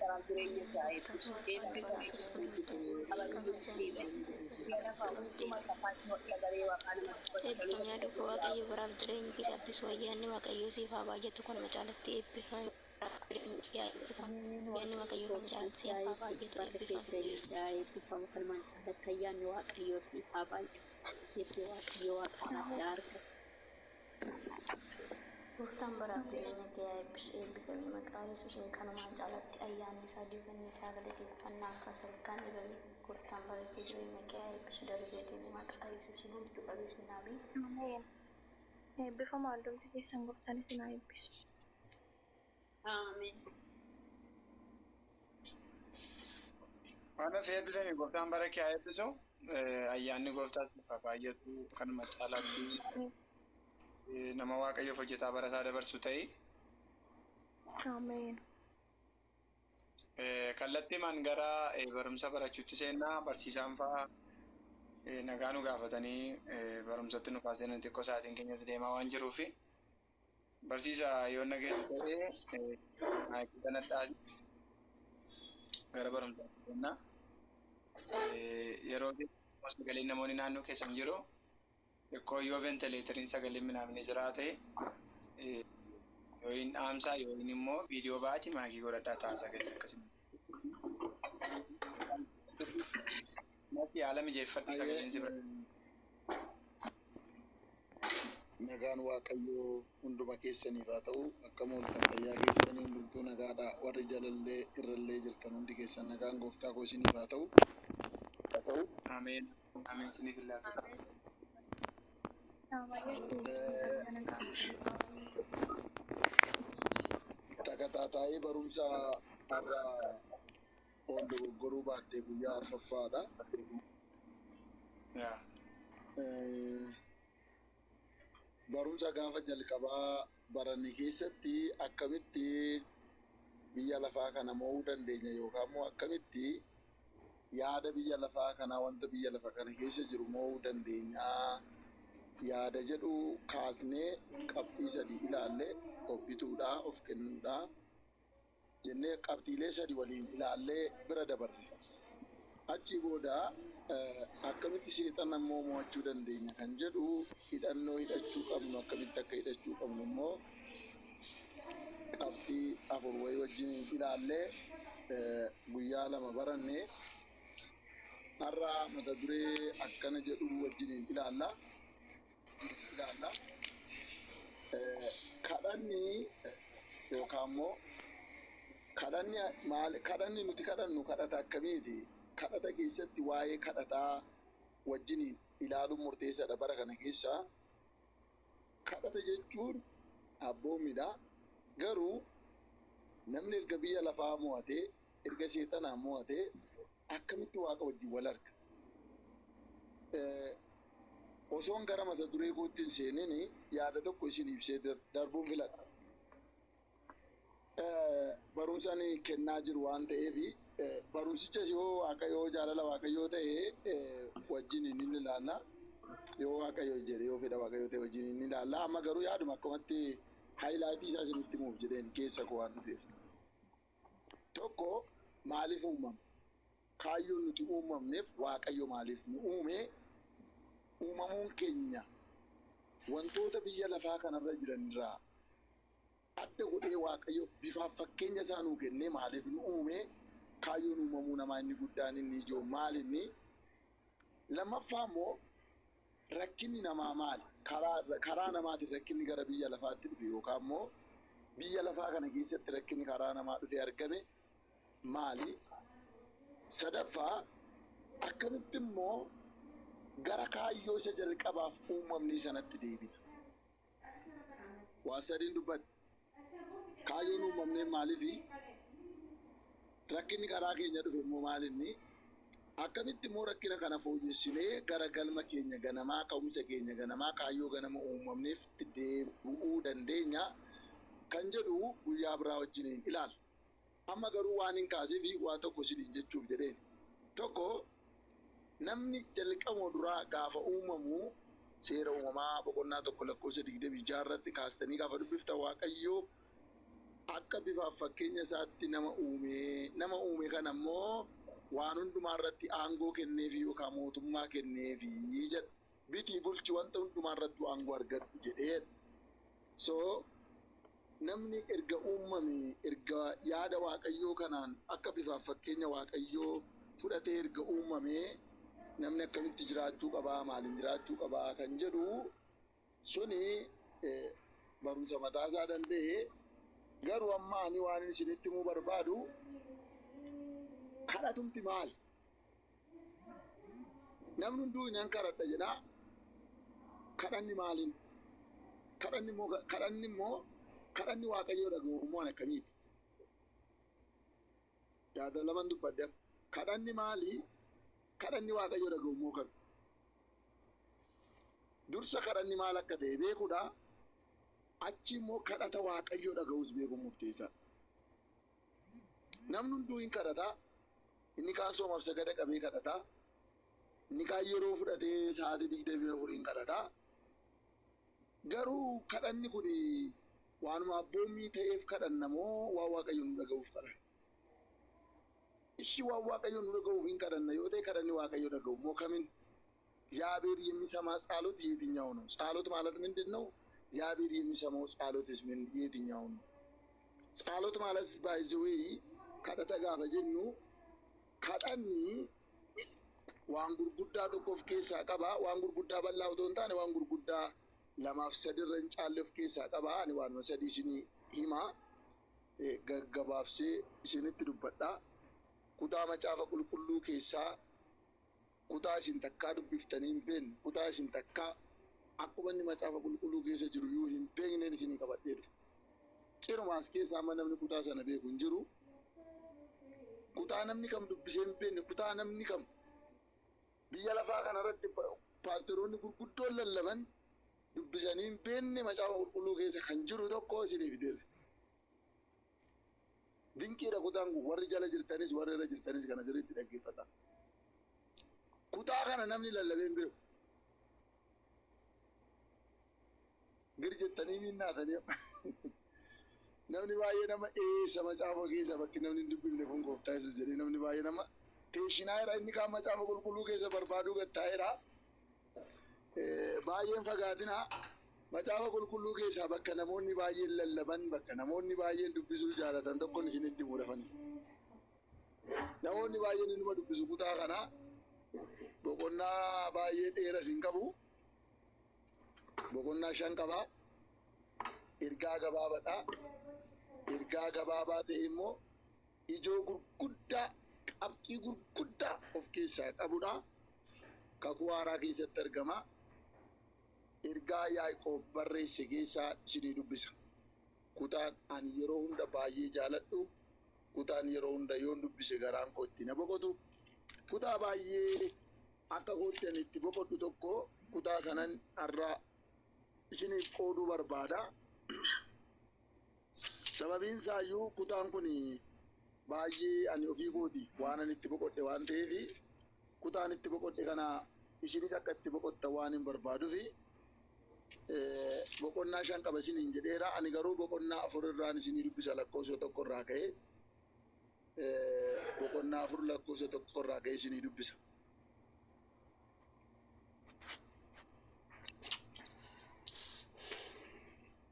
karaa jireenya isaa eebbisu. Gooftaan Eebbifame. Yesuus Kiristoos kabajaan Yesuus Biyya lafaa hunduma safaa sagalee waaqaa namatti tolu Eebbifamee dhufu Waaqayyo baraaf jireenya kee saffisuu ayyaanni Waaqayyoo siif haa baay'atu kanuma caalatti eebbifame. Yaa eebbifamu. Ameen. Ayyaanni Waaqayyo Waaqayyoo kanuma gooftaan caalatti si siif haa haa eebbisu. baay'atu Barri kee eebbifame. jireenya kee haa eebbifamu. Kanumaan caalatti ayyaanni Waaqayyoo siif haa baay'atu. Eebbi Waaqayyoo waaqarraa si haa argatu. Gooftaan baraaf jireenya kee haa eebbisu. Eebbifami maqaa Yesuusiin kanumaan caalatti ayyaanni isaa dibanni isaa galateeffannaa isaa sadarkaan dhibame. Gooftaan bara kee jireenya kee haa eebbisu darbee deemu maqaa Yesuusiin homtuu qabeessi naamiin. Ameen. Eebbifamaa hundumti keessan gooftaan isin haa eebbisu. Ameen. Waan of eebbisanii gooftaan bara kee haa eebbisu. Ayyaanni gooftaa siif haa baay'atu kanuma caalaatti Ameen. nama Waaqayyoof hojjetaa bara isaa dabarsu ta'e. Ameen. Kallattiimaan gara barumsa barachuutti seennaa barsiisaan fa'aa nagaa nu gaafatanii barumsatti nu kaasanii xiqqoo sa'aatiin keenyas deemaa waan jiruufi barsiisa yoo nageessu ta'ee maayikii kanadhaa gara barumsaatti seennaa. Yeroo sagaleen namoonni naannoo keessan jiru xiqqoo yoo ventileetariin sagaleen minaamni jiraate yoo hin dhaamsaa yoo hin immoo viidiyoo ba'aatii maayikii godhadhaa ta'a sagalee akkasii. Natti haala mijeeffadhu sagaleen si bira. Nagaan Waaqayyoo hunduma keessaniif haa ta'u. Akkam ooltan fayyaa keessanii hundumtuu nagaadha. Warri jalallee irrallee jirtan hundi keessan nagaan gooftaa koo isiniif haa ta'u. Ameen. Ameen isiniif hin laatu. Takataataa'ee barumsa har'a oon dogoggoruu baadhee guyyaa arfaffaadha. Yaa. Barumsa gaafa jalqabaa baranne keessatti akkamitti biyya lafaa kana mo'uu dandeenya yookaan immoo akkamitti yaada biyya lafaa kanaa wanta biyya lafa kana keessa jiru mo'uu dandeenya yaada jedhu kaasnee qabxii sadii ilaallee of bituudhaa of kennuudhaa jennee qabxiilee sadii waliin ilaallee bira dabarre. Achi booda akkamitti seexana immoo mo'achuu dandeenya kan jedhu, hidhannoo hidhachuu qabnu akkamitti akka hidhachuu qabnu immoo qabxii 4 wayii wajjin ilaallee guyyaa 2 baranne. Har'a mata duree akkana jedhu wajjin ilaalla. Kadhanni yookaan immoo kadhanni maal, kadhanni nuti kadhannu kadhata akkamiiti? Kadhata keessatti waa'ee kadhataa wajjiniin ilaaluun murteessaadha bara kana keessa. Kadhata jechuun abboommidha. Garuu namni erga biyya lafaa mo'atee, erga seexanaa mo'atee, akkamitti Waaqa wajjin wal arga? Osoon gara mata duree kootti hin seenin yaada tokko isin ibsee darbuun filadha. Barumsa ani kennaa jiru waan ta'eef, barumsichas yoo Waaqayyoo jaalala Waaqayyoo ta'e wajjin ni ilaalla. Yoo Waaqayyo jedhe, yoo fedha Waaqayyoo ta'e wajjin ni ilaalla. Amma garuu yaaduma akkamatti highlight isaa isinitti himuuf jedheen keessa koo waan dhufeef. Tokko, maaliif uumamne? Kaayyoon nuti uumamneef, Waaqayyo maaliif nu uume? Uumamuun keenya wantoota biyya lafaa kanarra jiran irraa adda godhee Waaqayyo bifaaf fakkeenya isaa nuu kennee maaliif nu uume? Kaayyoon uumamuu namaa inni guddaan, inni ijoo maal inni? Lammaffaa immoo rakkinni namaa maali? Karaa namaatiin rakkinni gara biyya lafaatti dhufe yookaan immoo biyya lafaa kana keessatti rakkinni karaa namaa dhufe argame maali? Sadaffaa, akkamitti immoo gara kaayyoo isa jalqabaaf uumamni sanatti deebina? Waa sadiin dubbadha. Kaayyoon uumamnee maaliifi? Rakkinni karaa keenya dhufe immoo maalinni? Akkamitti immoo rakkina kana fooyyessinee gara galma keenya ganamaa, ka'umsa keenya ganamaa, kaayyoo ganama uumamneef deebi'uu dandeenya kan jedhu guyyaa biraa wajjiniin ilaalla. Amma garuu waan hin kaasee fi waa tokko isiniin jechuuf jedheen. Tokko, namni jalqabuma duraa gaafa uumamu, Seera Uumamaa boqonnaa 1 lakkoofsa 26 irratti kaastanii gaafa dubbiftan, Waaqayyo akka bifaaf fakkeenya isaatti nama uume. Nama uume kana immoo waan hundumaa irratti aangoo kenneefi yookaan mootummaa kenneefi jedha. Bitii bulchi, wanta hundumaa irratti aangoo argadhu jedhee. So namni erga uumame, erga yaada Waaqayyoo kanaan akka bifaaf fakkeenya Waaqayyoo fudhatee erga uumame, namni akkamitti jiraachuu qabaa, maaliin jiraachuu qabaa kan jedhu suni barumsa mataasaa danda'e. Garuu amma ani waan isinitti himuu barbaadu, kadhatumti maali? Namni hunduu nan kadhadha jedhaa. Kadhanni maaliin? Kadhanni immoo kadhanni Waaqayyoo dhaga'u immoo akkamiiti? Yaada laman dubbadde. Kadhanni maali? Kadhanni Waaqayyoo dhaga'u immoo kami? Dursa kadhanni maal akka ta'e beekuudha. Achi immoo kadhata Waaqayyoo dhaga'us beekuun murteessaadha. Namni hunduu hin kadhataa. Inni kaan soomaaf sagada qabee kadhataa. Inni kaan yeroo fudhatee sa'aatii 24n kadhataa. Garuu kadhanni kun waanuma abboommii ta'eef kadhanna moo waan Waaqayyo nu dhaga'uuf kadhanna? Ishi, waan Waaqayyo nu dhaga'uuf hin kadhanna yoo ta'e, kadhanni Waaqayyo dhaga'u moo kamin? እግዚአብሔር የሚሰማ ጸሎት የትኛው ነው? ጸሎት ማለት ምንድን ነው? እግዚአብሔር የሚሰማው ጸሎትስ ምን የትኛው ነው? ጸሎት ማለት, by the way, kadhata gaafa jennu, kadhanni waan gurguddaa tokko of keessaa qaba. Waan gurguddaa bal'aa otoo hin taane, waan gurguddaa lamaaf sadirra hin caalle of keessaa qaba. Ani waanuma sadii isinii hima, gaggabaabsee isinitti dubbadha. Kutaa Macaafa Qulqulluu keessaa kutaa isin takkaa dubbiftanii hin beekne, kutaa isin takkaa akkuma inni Macaafa Qulqulluu keessa jiru iyyuu hin beekneen isinii qabadhee dhufe. Cirumaas keessaa amma namni kutaa sana beeku hin jiru. Kutaa namni kam dubbisee hin beekne, kutaa namni kam biyya lafaa kanarratti paasteroonni gurguddoon lallaban dubbisanii hin beekne, Macaafa Qulqulluu keessa kan jiru tokko isinii fidee dhufe. Dinqiidha kutaan kun. Warri jala jirtanis, warri irra jirtanis kana sirriitti dhaggeeffata. Kutaa kana namni lallabee hin beeku. Gir jettanii miinnaatanii namni baay'ee nama eessa macaafa keessa bakki namni hin dubbifne kun, Gooftaa Yesuus jedhee namni baay'ee nama Teeshinaa inni kaan macaafa qulqulluu keessa barbaaduu gattaa'eera. Baay'een fagaatina. Macaafa qulqulluu keessaa bakka namoonni baay'een lallaban, bakka namoonni baay'een dubbisuu jaalatan tokkoon isinitti muudafani. Namoonni baay'een inuma dubbisu kutaa kana boqonnaa baay'ee dheeras hin qabu. Boqonnaa 5 qaba. Ergaa gabaabaadha. Ergaa gabaabaa ta'e immoo ijoo gurguddaa, qabxii gurguddaa of keessaa qabudha. Kakuu haaraa keessatti argama. Ergaa Yaaqoob barreesse keessaa isinii dubbisa. Kutaan ani yeroo hunda baay'ee jaaladhu, kutaan yeroo hunda yoon dubbise garaan koo itti na boqotu, kutaa baay'ee akka kootti ani itti boqodhu tokko kutaa sanan har'a isiniif qooduu barbaada. Sababiin isaayyuu kutaan kun baay'ee ani ofii kooti waan ani itti boqodhe waan ta'eef, kutaan itti boqodhe kana isinis akka itti boqottan waan hin barbaaduufi boqonnaa 5 qaba isiniin jedheera. Ani garuu boqonnaa 4 irraan isinii dubbisa lakkoofsa 1 irraa ka'ee boqonnaa 4 lakkoofsa 1 irraa ka'ee isinii dubbisa.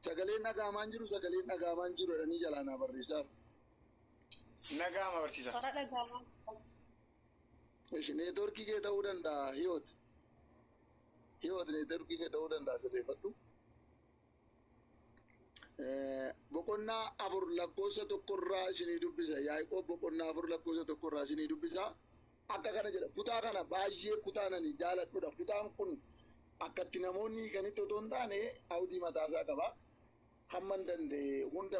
Sagaleen dhaga'amaan jiru, sagaleen dhaga'amaan jiru jedhanii jalaa naa barreessaa. Nagaama barsiisa. Karaa dhaga'amaa. Ishi neetworkii kee ta'uu danda'a hiyoot. Hiyoot neetworkii kee ta'uu danda'a sirreeffadhu. Boqonnaa 4 lakkoofsa 1 irraa isinii dubbisa. Yaaqoob boqonnaa 4 lakkoofsa 1 irraa isinii dubbisa. Akka kana jedha. Kutaa kana baay'ee kutaan ani jaaladhudha. Kutaan kun akkatti namoonni hiikanitti otoo hin taane hawdii mataasaa qaba. Hamman danda'e hunda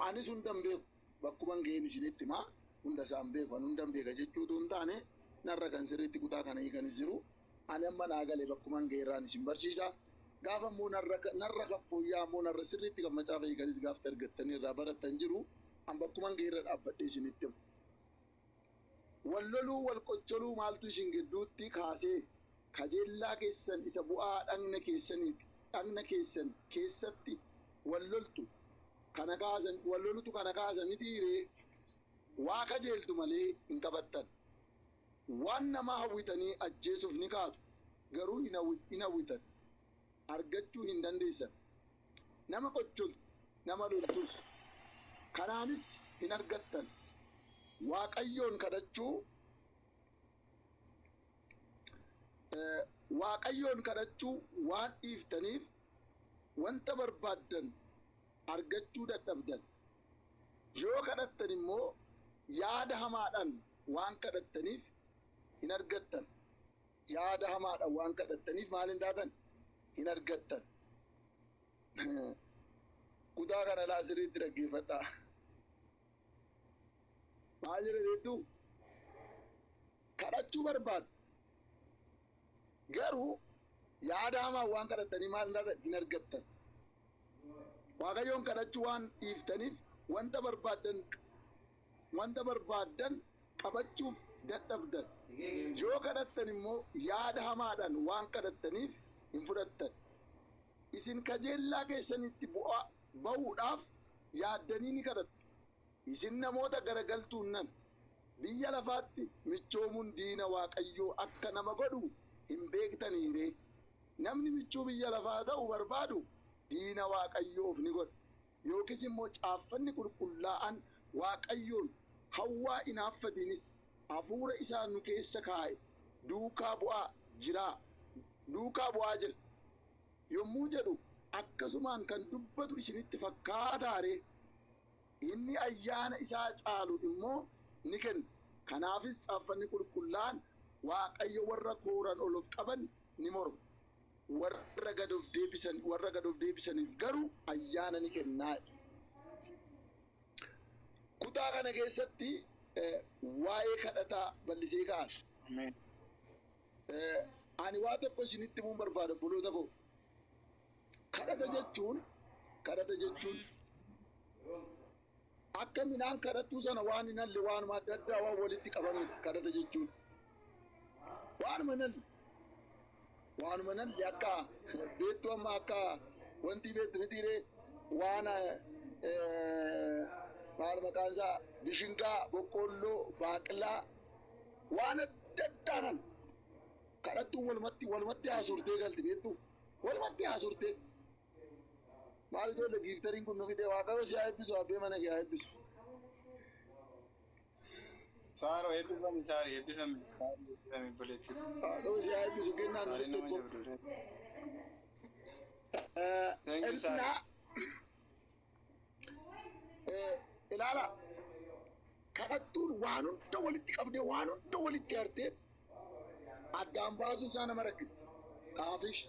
anis hunda hin beeku. Bakkuma hin ga'een isinitti himaa. Hunda isaan beeku. Ani hunda hin beeka jechuu otoo hin taane narra kan sirriitti kutaa kana hiikanis jiru. Ani amma naa gale bakkuma hin ga'e irraan isin barsiisa. Gaafa immoo narra kan fooyya'aa immoo narra sirriitti kan macaafa hiikanis gaafa argattanii irraa barattan jiru. An bakkuma hin ga'e irra dhaabbadhee isinitti himu. Wal loluu wal qoccoluu maaltu isin gidduutti kaasee kajeellaa keessan isa bu'aa dhagna keessaniiti dhagna keessan keessatti wal loltu kana kaasa wal lolutu kana kaasa mitiiree waa kajeeltu malee hin qabattan. Waan namaa hawwitanii ajjeesuuf ni kaatu garuu hin hawwitan argachuu hin dandeessan. Nama qoccoltu nama loltus kanaanis hin argattan. Waaqayyoon kadhachuu Waaqayyoon kadhachuu waan dhiiftaniif wanta barbaaddan argachuu dadhabdan. Yoo kadhattan immoo yaada hamaadhaan waan kadhattaniif hin argattan. Yaada hamaadhaan waan kadhattaniif maal hin taatan? Hin argattan. Kutaa kana laa sirriitti dhaggeeffadhaa. Maal jedha beektuu? Kadhachuu barbaadu. Garuu yaada hamaa waan kadhattanii maal hin taatan? Hin argattan. Waaqayyoon kadhachuu waan dhiiftaniif wanta barbaaddan qabachuuf dadhabdan. Yoo kadhattan immoo yaada hamaadhaan waan kadhattaniif hin fudhattan. Isin kajeellaa keessanitti bu'aa bahuudhaaf yaaddanii ni kadhattu. Isin namoota garagaltuun nan biyya lafaatti michoomuun diina Waaqayyoo akka nama godhu hin beektaniiree. Namni michuu biyya lafaa ta'u barbaadu diina Waaqayyoof ni godha. Yookiis immoo caaffanni qulqullaa'an Waaqayyoon hawwaa hinaaffatiinis hafuura isaa nu keessa kaa'e duukaa bu'aa jira. Duukaa bu'aa jira. Yommuu jedhu akkasumaan kan dubbatu isinitti fakkaataaree. Inni ayyaana isaa caalu immoo ni kenna. Kanaafis caaffanni qulqullaa'an Waaqayyo warra kooran ol of qaban ni morma. Warra gad of deebisan warra gad of deebisaniif garuu ayyaana ni kennaa. Kutaa kana keessatti waa'ee kadhataa bal'isee kaa'a. Ani waa tokko isinitti himuun barbaada obboloota koo. Kadhata jechuun akka midhaan kadhattuu sana waan hin halle waanuma adda addaa waan walitti qabame kadhata jechuun. Waanuma hin halle. Waanuma hin halle akka beektu amma akka wanti beektu mitiiree waan maal maqaan isaa bishingaa, boqqoolloo, baaqelaa Waan adda addaa kan kadhattuu walumatti walumatti haasortee galti beektu walumatti haasortee. Maal ijoollee giifteriin kun nu fide Waaqayyo si haa eebbisu, abbee mana kee haa eebbisu. Saaroo eebbifami, Saarii eebbifami, Saarii eebbifami obboleettii. Waaqayyo si haa eebbisu kennaan nu Saarii fide nama kun. jabduudha. Thank you, Saarii. Innaa ilaala, kadhattuun waan hunda walitti qabdee, waan hunda walitti hartee addaan baasuu isaa nama rakkisa. Xaafish,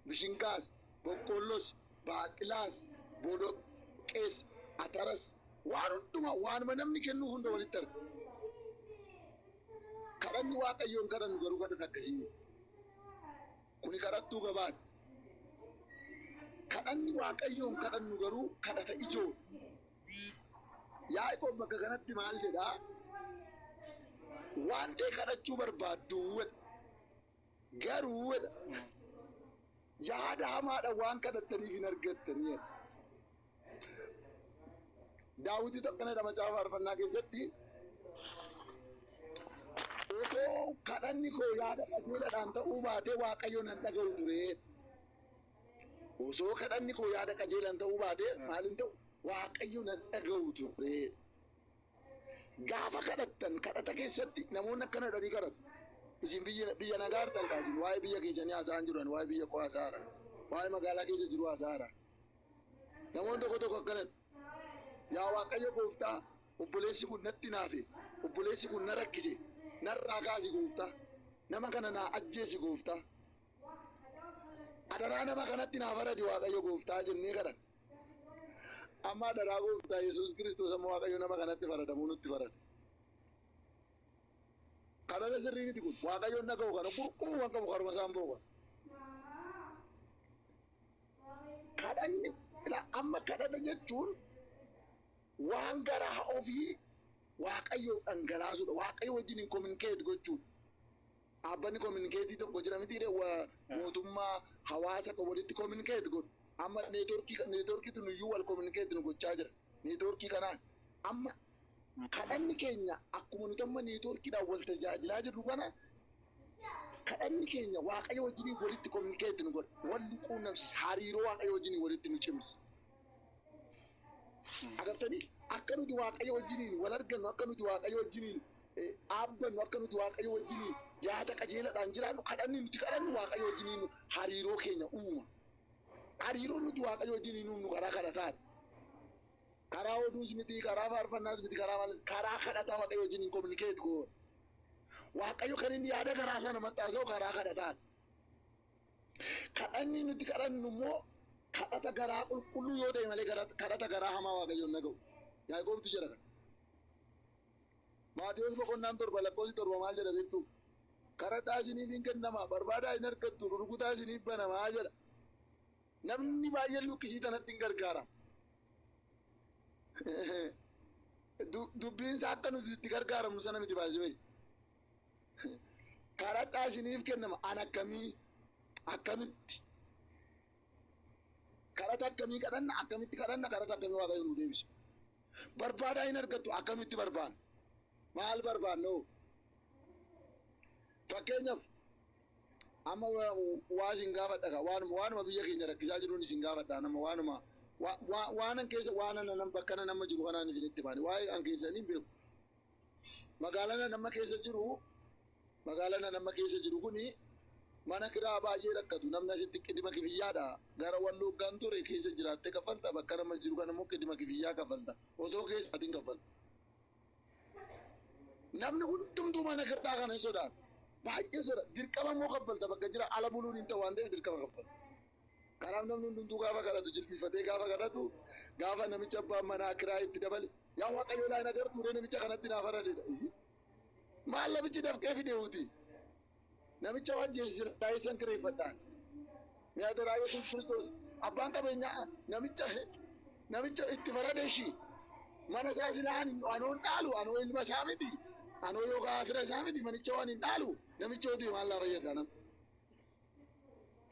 bishingaas, boqqollos, baaqilaas, boloqqees, ataras, waan hundumaa waanuma namni kennu hunda walitti harte. Kadhanni Waaqayyoon kadhannu garuu kadhata akkasii miti. Kuni kadhattuu gabaati. Kadhanni Waaqayyoon kadhannu garuu kadhata ijoodha. Yaaqoob bakka kanatti maal jedhaa? Waan ta'e kadhachuu barbaaddu jedha. Garuu jedha, yaada hamaadha waan kadhattaniif hin argattanii jedha. Daawititu akkana jedha macaafa faarfannaa keessatti: otoo kadhanni koo yaada qajeelaadhaan ta'uu baatee Waaqayyo nan dhaga'u ture. Osoo kadhanni koo yaada qajeelaan ta'uu baatee maal hin ta'u? Waaqayyo nan dhaga'u ture. Gaafa kadhattan kadhata keessatti namoonni akkana jedhanii kadhatu. Isin biyya nagaa jirtan kaasin waa'ee biyya keessanii haasa'an jiran, waa'ee biyya koo haasa'aara. Waa'ee magaalaa keessa jiru haasa'aara. Namoonni tokko tokko akkana jedhu. Yaa Waaqayyo gooftaa, obboleessi kun natti naafe, obboleessi kun na rakkise, narraa kaasi gooftaa, nama kana naa ajjeesi gooftaa. Adaraa nama kanatti naa faradi Waaqayyo gooftaa jennee kadhan. Amma adaraa gooftaa Yesuus Kiristoos amma Waaqayyo nama kanatti faradamuu nutti farada. Kadhata sirrii miti kun. Waaqayyoon dhaga'u kana qurquruu waan qabu karuma isaan boo'a. Kadhanni amma kadhata jechuun waan garaa ofii Waaqayyoof dhangalaasuudha. Waaqayyo wajjin communicate gochuudha. Dhaabbanni communicate tokko jira miti, mootummaa hawaasa kan walitti communicate godhu. Amma neetworkiitu nuyyuu wal communicate nu gochaa jira. Neetworkii kanaan amma kadhanni keenya akkuma nuti amma neetworkiidhaan wal tajaajilaa jirru kana, kadhanni keenya Waaqayyo wajjin walitti communicate nu godha. Wal nu quunnamsiisa. Hariiroo Waaqayyo wajjin walitti nu cimsa. Agartanii, akka nuti Waaqayyo wajjiniin wal argannu, akka nuti Waaqayyo wajjiniin dhaabbannu, akka nuti Waaqayyo wajjiniin yaada qajeelaadhaan jiraannu, kadhanni nuti kadhannu Waaqayyo wajjiniin hariiroo keenya uuma. Hariiroon nuti Waaqayyo wajjiniin uumnu karaa kadhataati. Karaa oduus miti, karaa faarfannaas miti, karaa maal, karaa kadhataa Waaqayyo wajjiniin communicate goona. Waaqayyo kan inni yaada garaa sana maxxaasa'u karaa kadhataati. Kadhanni nuti kadhannu immoo kadhata garaa qulqulluu yoo ta'e malee kadhata garaa hamaa Waaqayyoon dhaga'u. Yaaqoobtu jedha kana. Maatiyos boqonnaan 7 lakkoofsi 7 maal jedha beektu? Kadhadhaa isiniif hin kennama, barbaadaa hin argattu, rukutaa isiniif banamaa jedha. Namni baay'een luqqisii tanatti hin gargaarama. Dubbiin isaa akka nuti itti gargaaramnu sana miti baay'isee. Kadhadhaa isiniif kennama. An akkamii akkamitti? Kadhata akkamii kadhanna? Akkamitti kadhanna? Kadhata akkamii Waaqayyo nu deebisa? Barbaadaa hin argattu. Akkamitti barbaanna? Maal barbaanna? Fakkeenyaaf amma waa isin gaafadha, waanuma biyya keenya rakkisaa jiruun isin gaafadha. Nama waanuma waanan keessa waanan nan bakka nama jiru kanaan isinitti baane waa'ee an keessanii hin beeku. Magaalaan nama keessa jiru, magaalaan nama keessa jiru kuni mana kiraa baay'ee rakkatu. Namni asitti qidima kifiyyaadha. Gara Walloggaan ture keessa jiraattee kaffalta, bakka nama jiru kana immoo qidima kifiyyaa kaffalta, osoo keessaatiin kaffalta. Namni hundumtuu mana kiraa kana hin sodaata. Baay'ee sodaata. Dirqama immoo kaffalta, bakka jira ala buluun hin ta'u waan ta'eef dirqama kaffalta. Kanaaf namni hundumtuu gaafa kadhatu jilbifatee gaafa kadhatu, gaafa namicha abbaan manaa kiraa itti dabale, "Yaa Waaqayyo, laa hin agartuu namicha kanatti naaf faradedha." Maal namichi dafqee fideewuti? Namicha waan jeesise kireeffadhaan. Mi'a toraa Yesuus Kiristoos abbaan qabeenyaa namicha itti farade ishii mana isaa silaa anoon dhaalu, anoo ilma isaa miti, anoo yookaan fira isaa miti, manicha waan hin dhaalu, namicha hojii maal laa fayyada nama.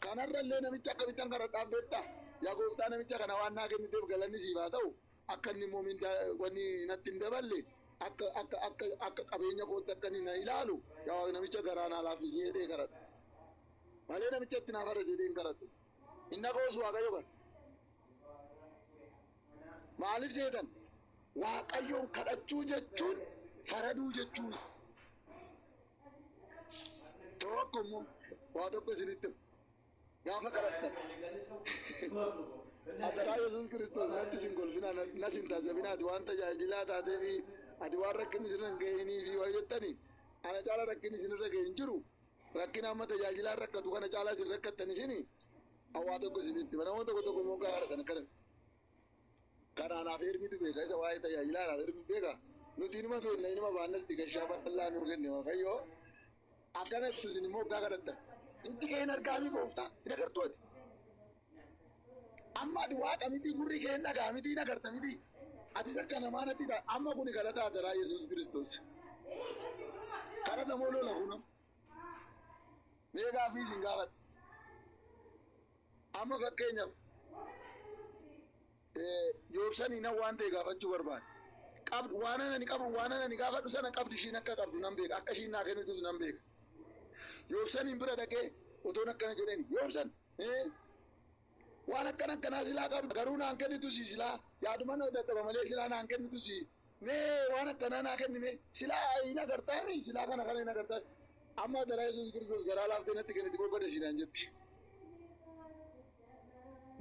Kanarrallee namicha akkamittan kadhadhaaf beektaa? Yaa gooftaa, namicha kana waan naa kenniteef galanni siif haa ta'u, akka inni immoo mindaa wanni natti hin daballe, akka qabeenya kootti akka inni na ilaalu. Yaa Waaqa namicha garaa naa laaffisee jedhee kadhadha. Malee namicha itti naa farade jedhee hin kadhadhu. Hin dhaga'us Waaqayyo kana. Maaliif seetan? Waaqayyoon kadhachuu jechuun faraduu jechuun. Tokko immoo waa tokko isinitti hima. Gaafa kadhattan. Adaraa Yesuus Kiristoos natti isin kolfinaa nas hin taasifina ati waan tajaajilaa taatee fi ati waan rakkinni isin hin gahinii fi waa jettani ana caala rakkinni isinirra gahe hin jiru. Rakkina amma tajaajilaan rakkatu kana caalaa isin rakkattan isini waa tokko isinitti hima. Namoonni tokko tokko immoo gaariidha kana. Kana anaaf ermitu beeka isa waa'ee tajaajilaa anaaf ermitu beeka. Nuti inuma beekna inuma baannas digashaa bal'aa nuu kenne Waaqayyo. Akkanatti isin immoo hoggaa kadhattan. Ijji kee hin argaamii gooftaa hin agartuu ati. Amma ati waaqa miti gurri kee hin dhagaa miti hin agarta miti. Atis akka namaa natti ta'a. Amma kuni kadhata adaraa Yesuus Kiristoos. Kadhata moo lola kun? Mee gaaffii isin gaafadha. Amma fakkeenyaaf yoobsanii nan waan ta'e gaafachuu barbaada. Qabdu waan ani qabu waan ani gaafadhu sana qabdi ishiin akka qabdu nan beeka akka ishiin naa kennitus nan beeka. Yoobsaniin bira dhaqee otoon akkana jedheen yoobsan waan akkana akkanaa silaa qabdu garuu naan kennitu si silaa yaaduma na dadhaba malee silaa naan kennitu si mee waan akkanaa naa kenni mee silaa hin agartaani silaa kana kana hin agartaa amma adaraa Yesuus Kiristoos garaa laaftee natti kenniti bobbada siinaan jetti.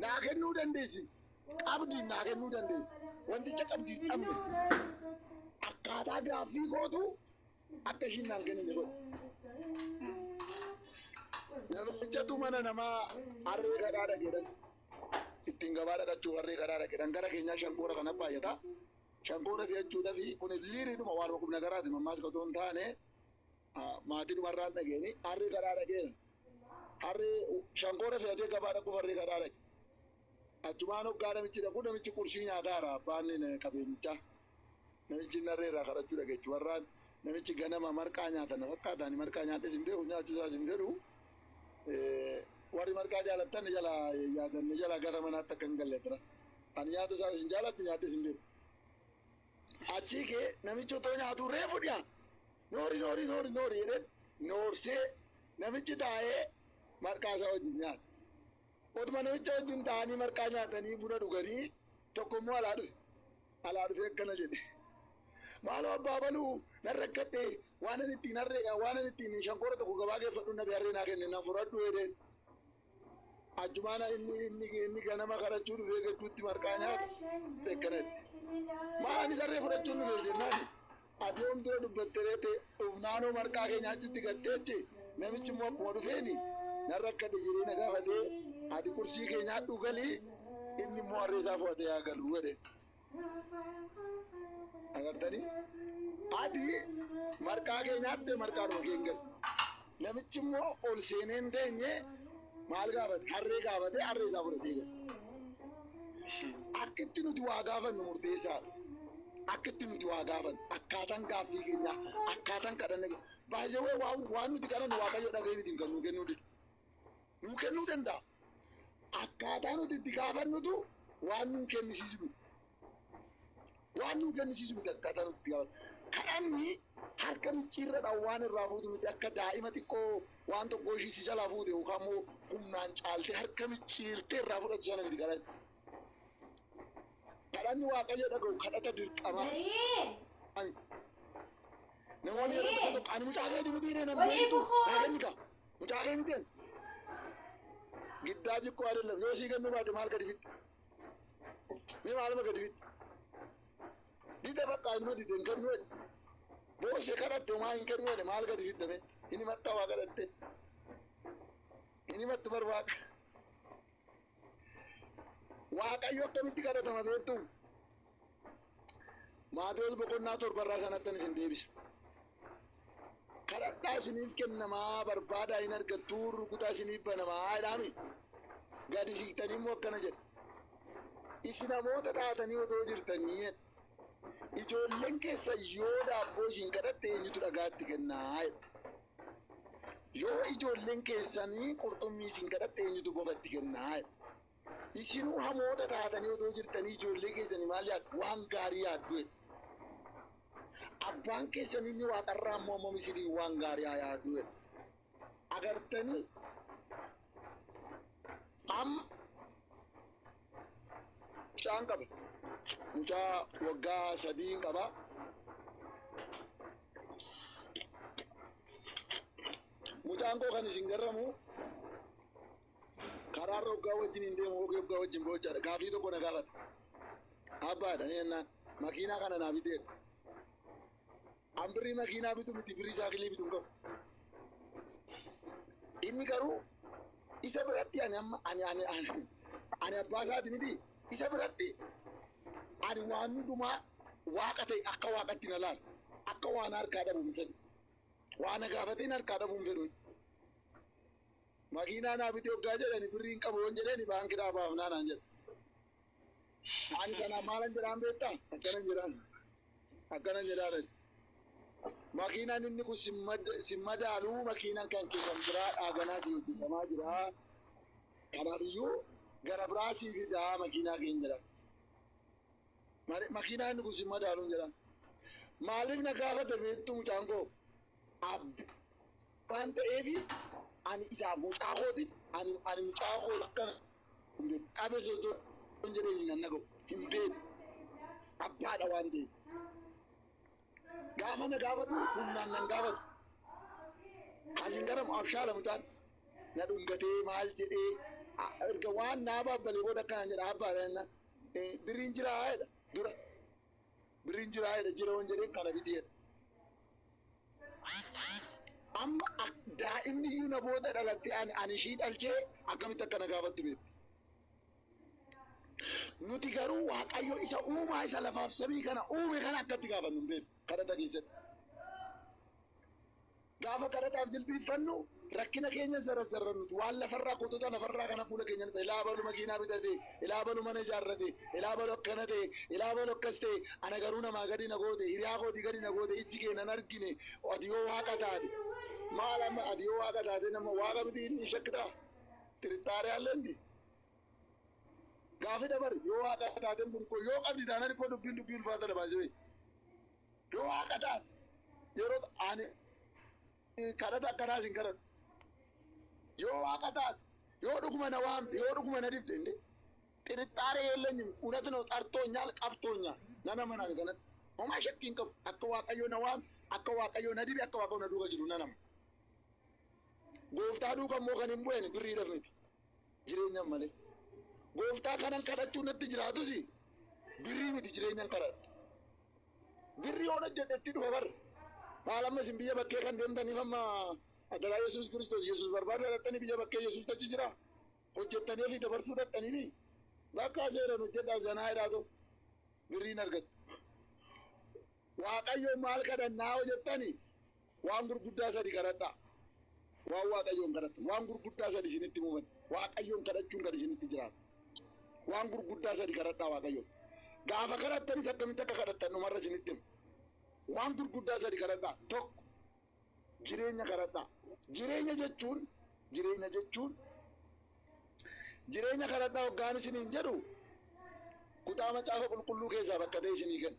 Naa kennuu dandeessi. Qabdi naa kennuu dandeessi. Wanticha qabdi hin dhabne. Akkaataa gaaffii kootu akka ishiin naan kennine godhe. Namichatu mana namaa harree kadhaa dhaqeedhan. Ittiin gabaa dhaqachuuf harree kadhaa dhaqeedhan. Gara keenyaa shankoora kana baay'ata. Shankoora fe'achuudhaaf kun liiriidhuma waanuma qubna garaati mammaas otoo hin taane maatiidhumarraan dhageeni harree kadhaa dhaqeedhan. Harree shankoora fe'atee gabaa dhaquuf harree kadhaa dhaqe. Achumaan hoggaa namichi dhaqu namichi qurshii nyaataara abbaan qabeenyichaa. Namichi harree irraa kadhachuu dhaqe jechuudha. Warraan namichi ganama marqaa nyaatan fakkaatan marqaa nyaadhes hin beeku nyaachuu isaas hin fedhu. Warri marqaa jaalattan ni jala yaadan ni jala gara manaatti akka hin galle tura. Ani nyaata isaas hin jaaladhu nyaadhes hin beeku. Achii kee namichi otoo nyaatu reefu dhiyaatu. Noori noori noori noori jedhee noorsee namichi taa'ee marqaa isaa wajjin nyaata. Otuma namicha wajjin taa'anii marqaa nyaatanii buna dhuganii tokko immoo alaa dhufe. Alaa dhufee akkana jedhe. Maaloo abbaa baluu nan rakkadhe waan ani ittiin harree waan ani ittiin shankoora tokko gabaa geeffadhu na harree naa kenne na fudhadhu jedheen. Achumaan inni inni inni ganama kadhachuu dhufee gidduutti marqaa nyaata akkana jedhe. Maal ani sarree fudhachuun dhufeef jennaan ati yoom dura dubbatte reete naannoo marqaa kee nyaachuutti gatteechi namichi immoo akkuma dhufeeni nan rakkadhe jedhee na gaafatee ati qursii kee nyaadhu galii inni immoo harree isaa fudhatee haa galu jedhe. Agartanii? Ati marqaa kee nyaatte marqaadhuma kee hin galu. Namichi immoo ol seenee hin teenye maal gaafate? Harree gaafatee harree isaa fudhatee gale. Akkitti nuti waa gaafannu murteessaadha. Akkitti nuti waa gaafannu akkaataan gaaffii keenyaa akkaataan kadhanna keenya baay'ee waan nuti kadhannu Waaqayyo dhaga'ee miti kan nuu kennuu didu. Nuu kennuu danda'a. Akkaataa nuti itti gaafannutu waan nuu kennisiisu miti. Waan nuu kennisiisu miti akkaataa nuti itti gaafannu. Kadhanni harka micciirradhaan waan irraa fuutu miti akka daa'ima xiqqoo waan tokko ishii si jalaa fuute yookaan immoo humnaan caaltee harka micciirtee irraa fudhatu sana miti kadhanni. Kadhanni Waaqayyo dhaga'u kadhata dirqamaa. Namoonni yeroo tokko tokko ani mucaa keetii miti nan beektu naa kenni kaa mucaa kee miti giddaa jikkoo አይደለም yoo sii kennuu baate maal gadi fiddi mee maaluma gadi fiddi dida bakka inuma dide hin kennu jedhe boosee kadhatte homaa hin kennu jedhe maal gadi fidda mee hin himatta waa kadhatte hin himattu bar waaqa Waaqayyo akkamitti kadhatama beektu? Maatewos boqonnaa torbarraa sanattan isin deebisa. Kadhadhaa isiniif kennamaa barbaadaa hin argattu rukutaa isiniif banamaa jedhaami. Gadi siqtanii immoo akkana jedha. Isin namoota taatanii otoo jirtanii jedha. Ijoolleen keessa yoo daabboo isin kadhatte eenyutu dhagaatti kennaa jedha. Yoo ijoolleen keessanii qurxummii isin kadhatte eenyutu bofatti kennaa jedha. Isinuu hamoota taatanii otoo jirtanii ijoollee keessanii maal yaaddu? Waan gaarii yaaddu jedha. Abbaan keessan inni waaqarraa immoo ammam isinii waan gaarii haa yaadu jedha. Agartanii amma mucaan qaba. Mucaa waggaa 3 qaba. Mucaan koo kan isin garramu karaarra waggaa wajjin hin deemu waggaa wajjin boochaadha. Gaafii tokko na gaafata. Abbaadha ni jennaan makiinaa kana naa biteedha. An birrii makiinaa bitu miti birrii saakilii bitu hin qabu. Inni garuu isa biratti ani amma ani ani ani ani abbaa isaati miti isa biratti ani waan hundumaa waaqa ta'e akka waaqatti na laala. Akka waan harkaa dhabu hin fedhu. Waan na gaafateen harkaa dhabuu hin fedhu. Makiinaa naa bitee waggaa jedhani birrii hin qabu yoon jedheeni baankii dhaabaaf naan jedha. Ani sana maalan jedhaan beektaa? Akkanan jedhaan. Akkanan jedhaan. Makiinaan inni kun si madaaluu makiinaan kan kee kan biraa dhaaganaa si hojjetamaa jira. Kanaafiyyuu gara biraa sii fidaa makiinaa keenya jedha. Makiinaan inni kun si madaaluu jedha. Maaliif na gaafate beektuu mucaan koo? Abbaan ta'eefi ani isaaf mucaa kootiif ani mucaa koo akkana hin beeku. Qabeessa otoo hin jedheen hin naga'u hin beeku. Abbaadha waan ta'eef. Gaafa na gaafatu humnaan nan gaafatu. Asiin garamu abshaala mucaan na dhungatee maal jedhee erga waan naa baabbalee booda akkanaan jedha abbaadha jennaan birriin jiraa jedha dura birriin jiraa jedha jira waan jedheen kana biti jedha. Amma daa'imni iyyuu na booda dhalattee ani ishii dhalchee akkamitti akka na gaafattu beekti. Nuti garuu Waaqayyo isa uumaa isa lafaaf samii kana uume kana akkatti gaafannu hin beeknu kadhata keessatti. Gaafa kadhataaf jilbiiffannu rakkina keenya zarazarra nuti waan lafarraa kotota lafarraa kana fuula keenya dhufe ilaa balu makiinaa bitate ilaa balu mana ijaarrate ilaa balu akkana ta'e ilaa balu akkas ta'e ana garuu namaa gadi na goote hiriyaa kootii gadi na goote ijji kee nan argine ati yoo waaqa taate maal amma ati yoo waaqa taate nama waaqa miti inni shakkitaa xirixxaaree allendi. Gaafi dabar yoo waaqa taateen kun koo yoo qabdi taanaan koo dubbiin dubbii ulfaata dabaasee yoo waaqa taate yeroo ani kadhata akkanaas hin kadhadhu yoo waaqa taate yoo dhuguma na waamte yoo dhuguma na dibde inde xirixxaaree የለኝም እውነት ነው ጠርቶኛል ቀብቶኛል nana manaan kanatti homaa shakkii hin qabu akka waaqayyo na waame akka waaqayyo na dibe akka waaqayyo na duuka jiru nana gooftaa duuka immoo kan hin bu'een birriidhaaf miti jireenyaan malee. Gooftaa kanan kadhachuu natti jiraatus birrii miti jireenyaan kadhadha. Birrii yoon hojjedhetti dhufa barra. Maal amma isin biyya bakkee kan deemtaniif amma adaraa Yesuus Kiristoos Yesuus barbaada dhaqxanii biyya bakkee Yesuus achi jira. Hojjettanii ofii dabarsuu dhaqxanii bakka seeran hojjedhaa zanaa jedhaa birriin argattu. Waaqayyo maal kadhannaa hojjettanii waan gurguddaa sadi kadhadhaa. Waan waaqayyoon kadhattu waan gurguddaa sadi isinitti himuman waaqayyoon kadhachuun kan isinitti jiraatu. Waan gurguddaa sadi kadhadhaa waaqayyoon. Gaafa kadhattanis akkamitti akka kadhattan dhumarra isinitti himu. Waan gurguddaa sadi kadhadhaa. Tokko jireenya kadhadhaa. Jireenya jechuun jireenya jechuun jireenya kadhadhaa hoggaan isiniin jedhu kutaa macaafa qulqulluu keessaa bakka ta'e isinii kenna.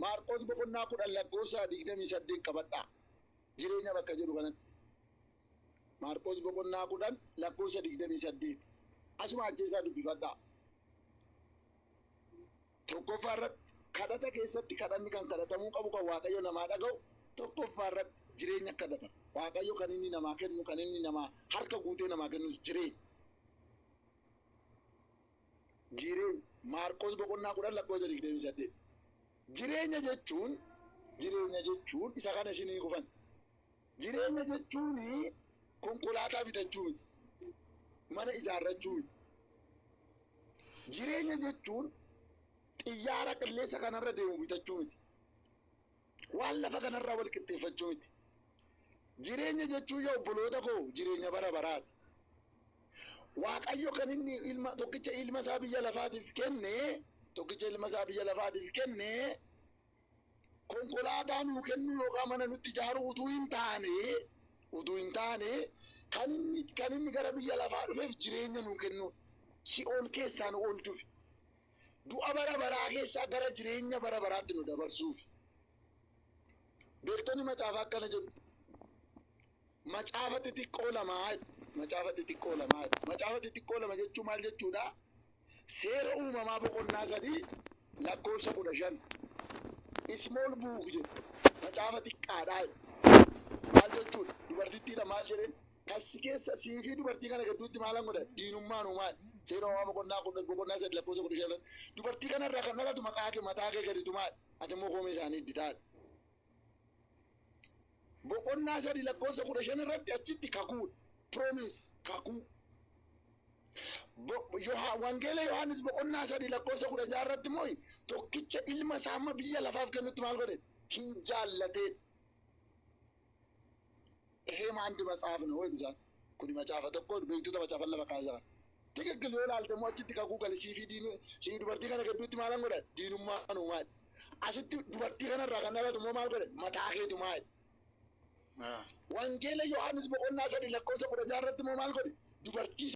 Maarqos boqonnaa 10 lakkoofsa 28 qabadhaa. Jireenya bakka jedhu kanatti. Maarqos boqonnaa 10 lakkoofsa 28. Asuma ajjeesaa dubbifadhaa. Tokkoffaa irratti kadhata keessatti kadhanni kan kadhatamuu qabu kan Waaqayyo namaa dhaga'u tokkoffaa irratti jireenya kadhata. Waaqayyo kan inni namaa kennu kan inni namaa harka guutee namaa kennus jireenya. Jireenya Maarqos boqonnaa 10 lakkoofsa 28. Jireenya jechuun isa kana isinii kufan. Jireenya jechuun konkolaataa bitachuu miti. Mana ijaarrachuu miti. Jireenya jechuun xiyyaara qilleensa kanarra deemu bitachuu miti. Waan lafa kanarraa wal qixxeeffachuu miti. Jireenya jechuun yaa obboloota koo jireenya bara baraati. Waaqayyo kan inni ilma tokkicha ilma isaa biyya lafaatiif kenne tokkicha ilma isaa biyya lafaatiif kenne konkolaataa nuu kennu yookaan mana nutti ijaaruu utuu hin taane kan inni gara biyya lafaa dhufeef jireenya nuu kennuuf si'ool keessaa nu oolchuuf. Du'a bara baraa keessaa gara jireenya bara baraatti nu dabarsuuf. Beektonni macaafaa akkana jedhu. Macaafa xixiqqoo lamaa jedhu. Macaafa xixiqqoo lamaa jedhu. Macaafa xixiqqoo lama jechuun maal jechuudha? Seera uumamaa boqonnaa 3 lakkoofsa 15. Small book jedhu. Macaafa xiqqaadhaa jedhu. Maal jechuudha? Dubartittiidha maal jedheen? Kassi keessa sii fi dubartii kana gidduutti maalan godha? Diinummaan uumaa. Seera uumamaa boqonnaa 3 lakkoofsa 15. Dubartii kanarraa kan dhalatu maqaa kee mataa kee gaditu maal? Ati immoo koomee isaanii itti taate. Boqonnaa 3 lakkoofsa 15 irratti achitti kakuudha. Promise, kakuu. Wangeela Yohaannis boqonnaa 3 lakkoofsa 16 irratti immoo tokkicha ilma isaa amma biyya lafaaf kennutti maal godhe? Hin jaallatee. ይሄም አንድ መጽሐፍ ነው ወይ ብዛት kuni macaafa tokko, beektota macaafa lafa kaasaa ትክክል yoo ilaalte immoo achitti kakuu gale, sii fi diinu sii dubartii kana gidduutti maalan godha? Diinummaan uumaa. Asitti dubartii kanarraa kan dhalatu immoo maal godhe? Mataa keetu maal? Wangeela Yohaannis boqonnaa 3 lakkoofsa 16 irratti immoo maal godhe? Dubartii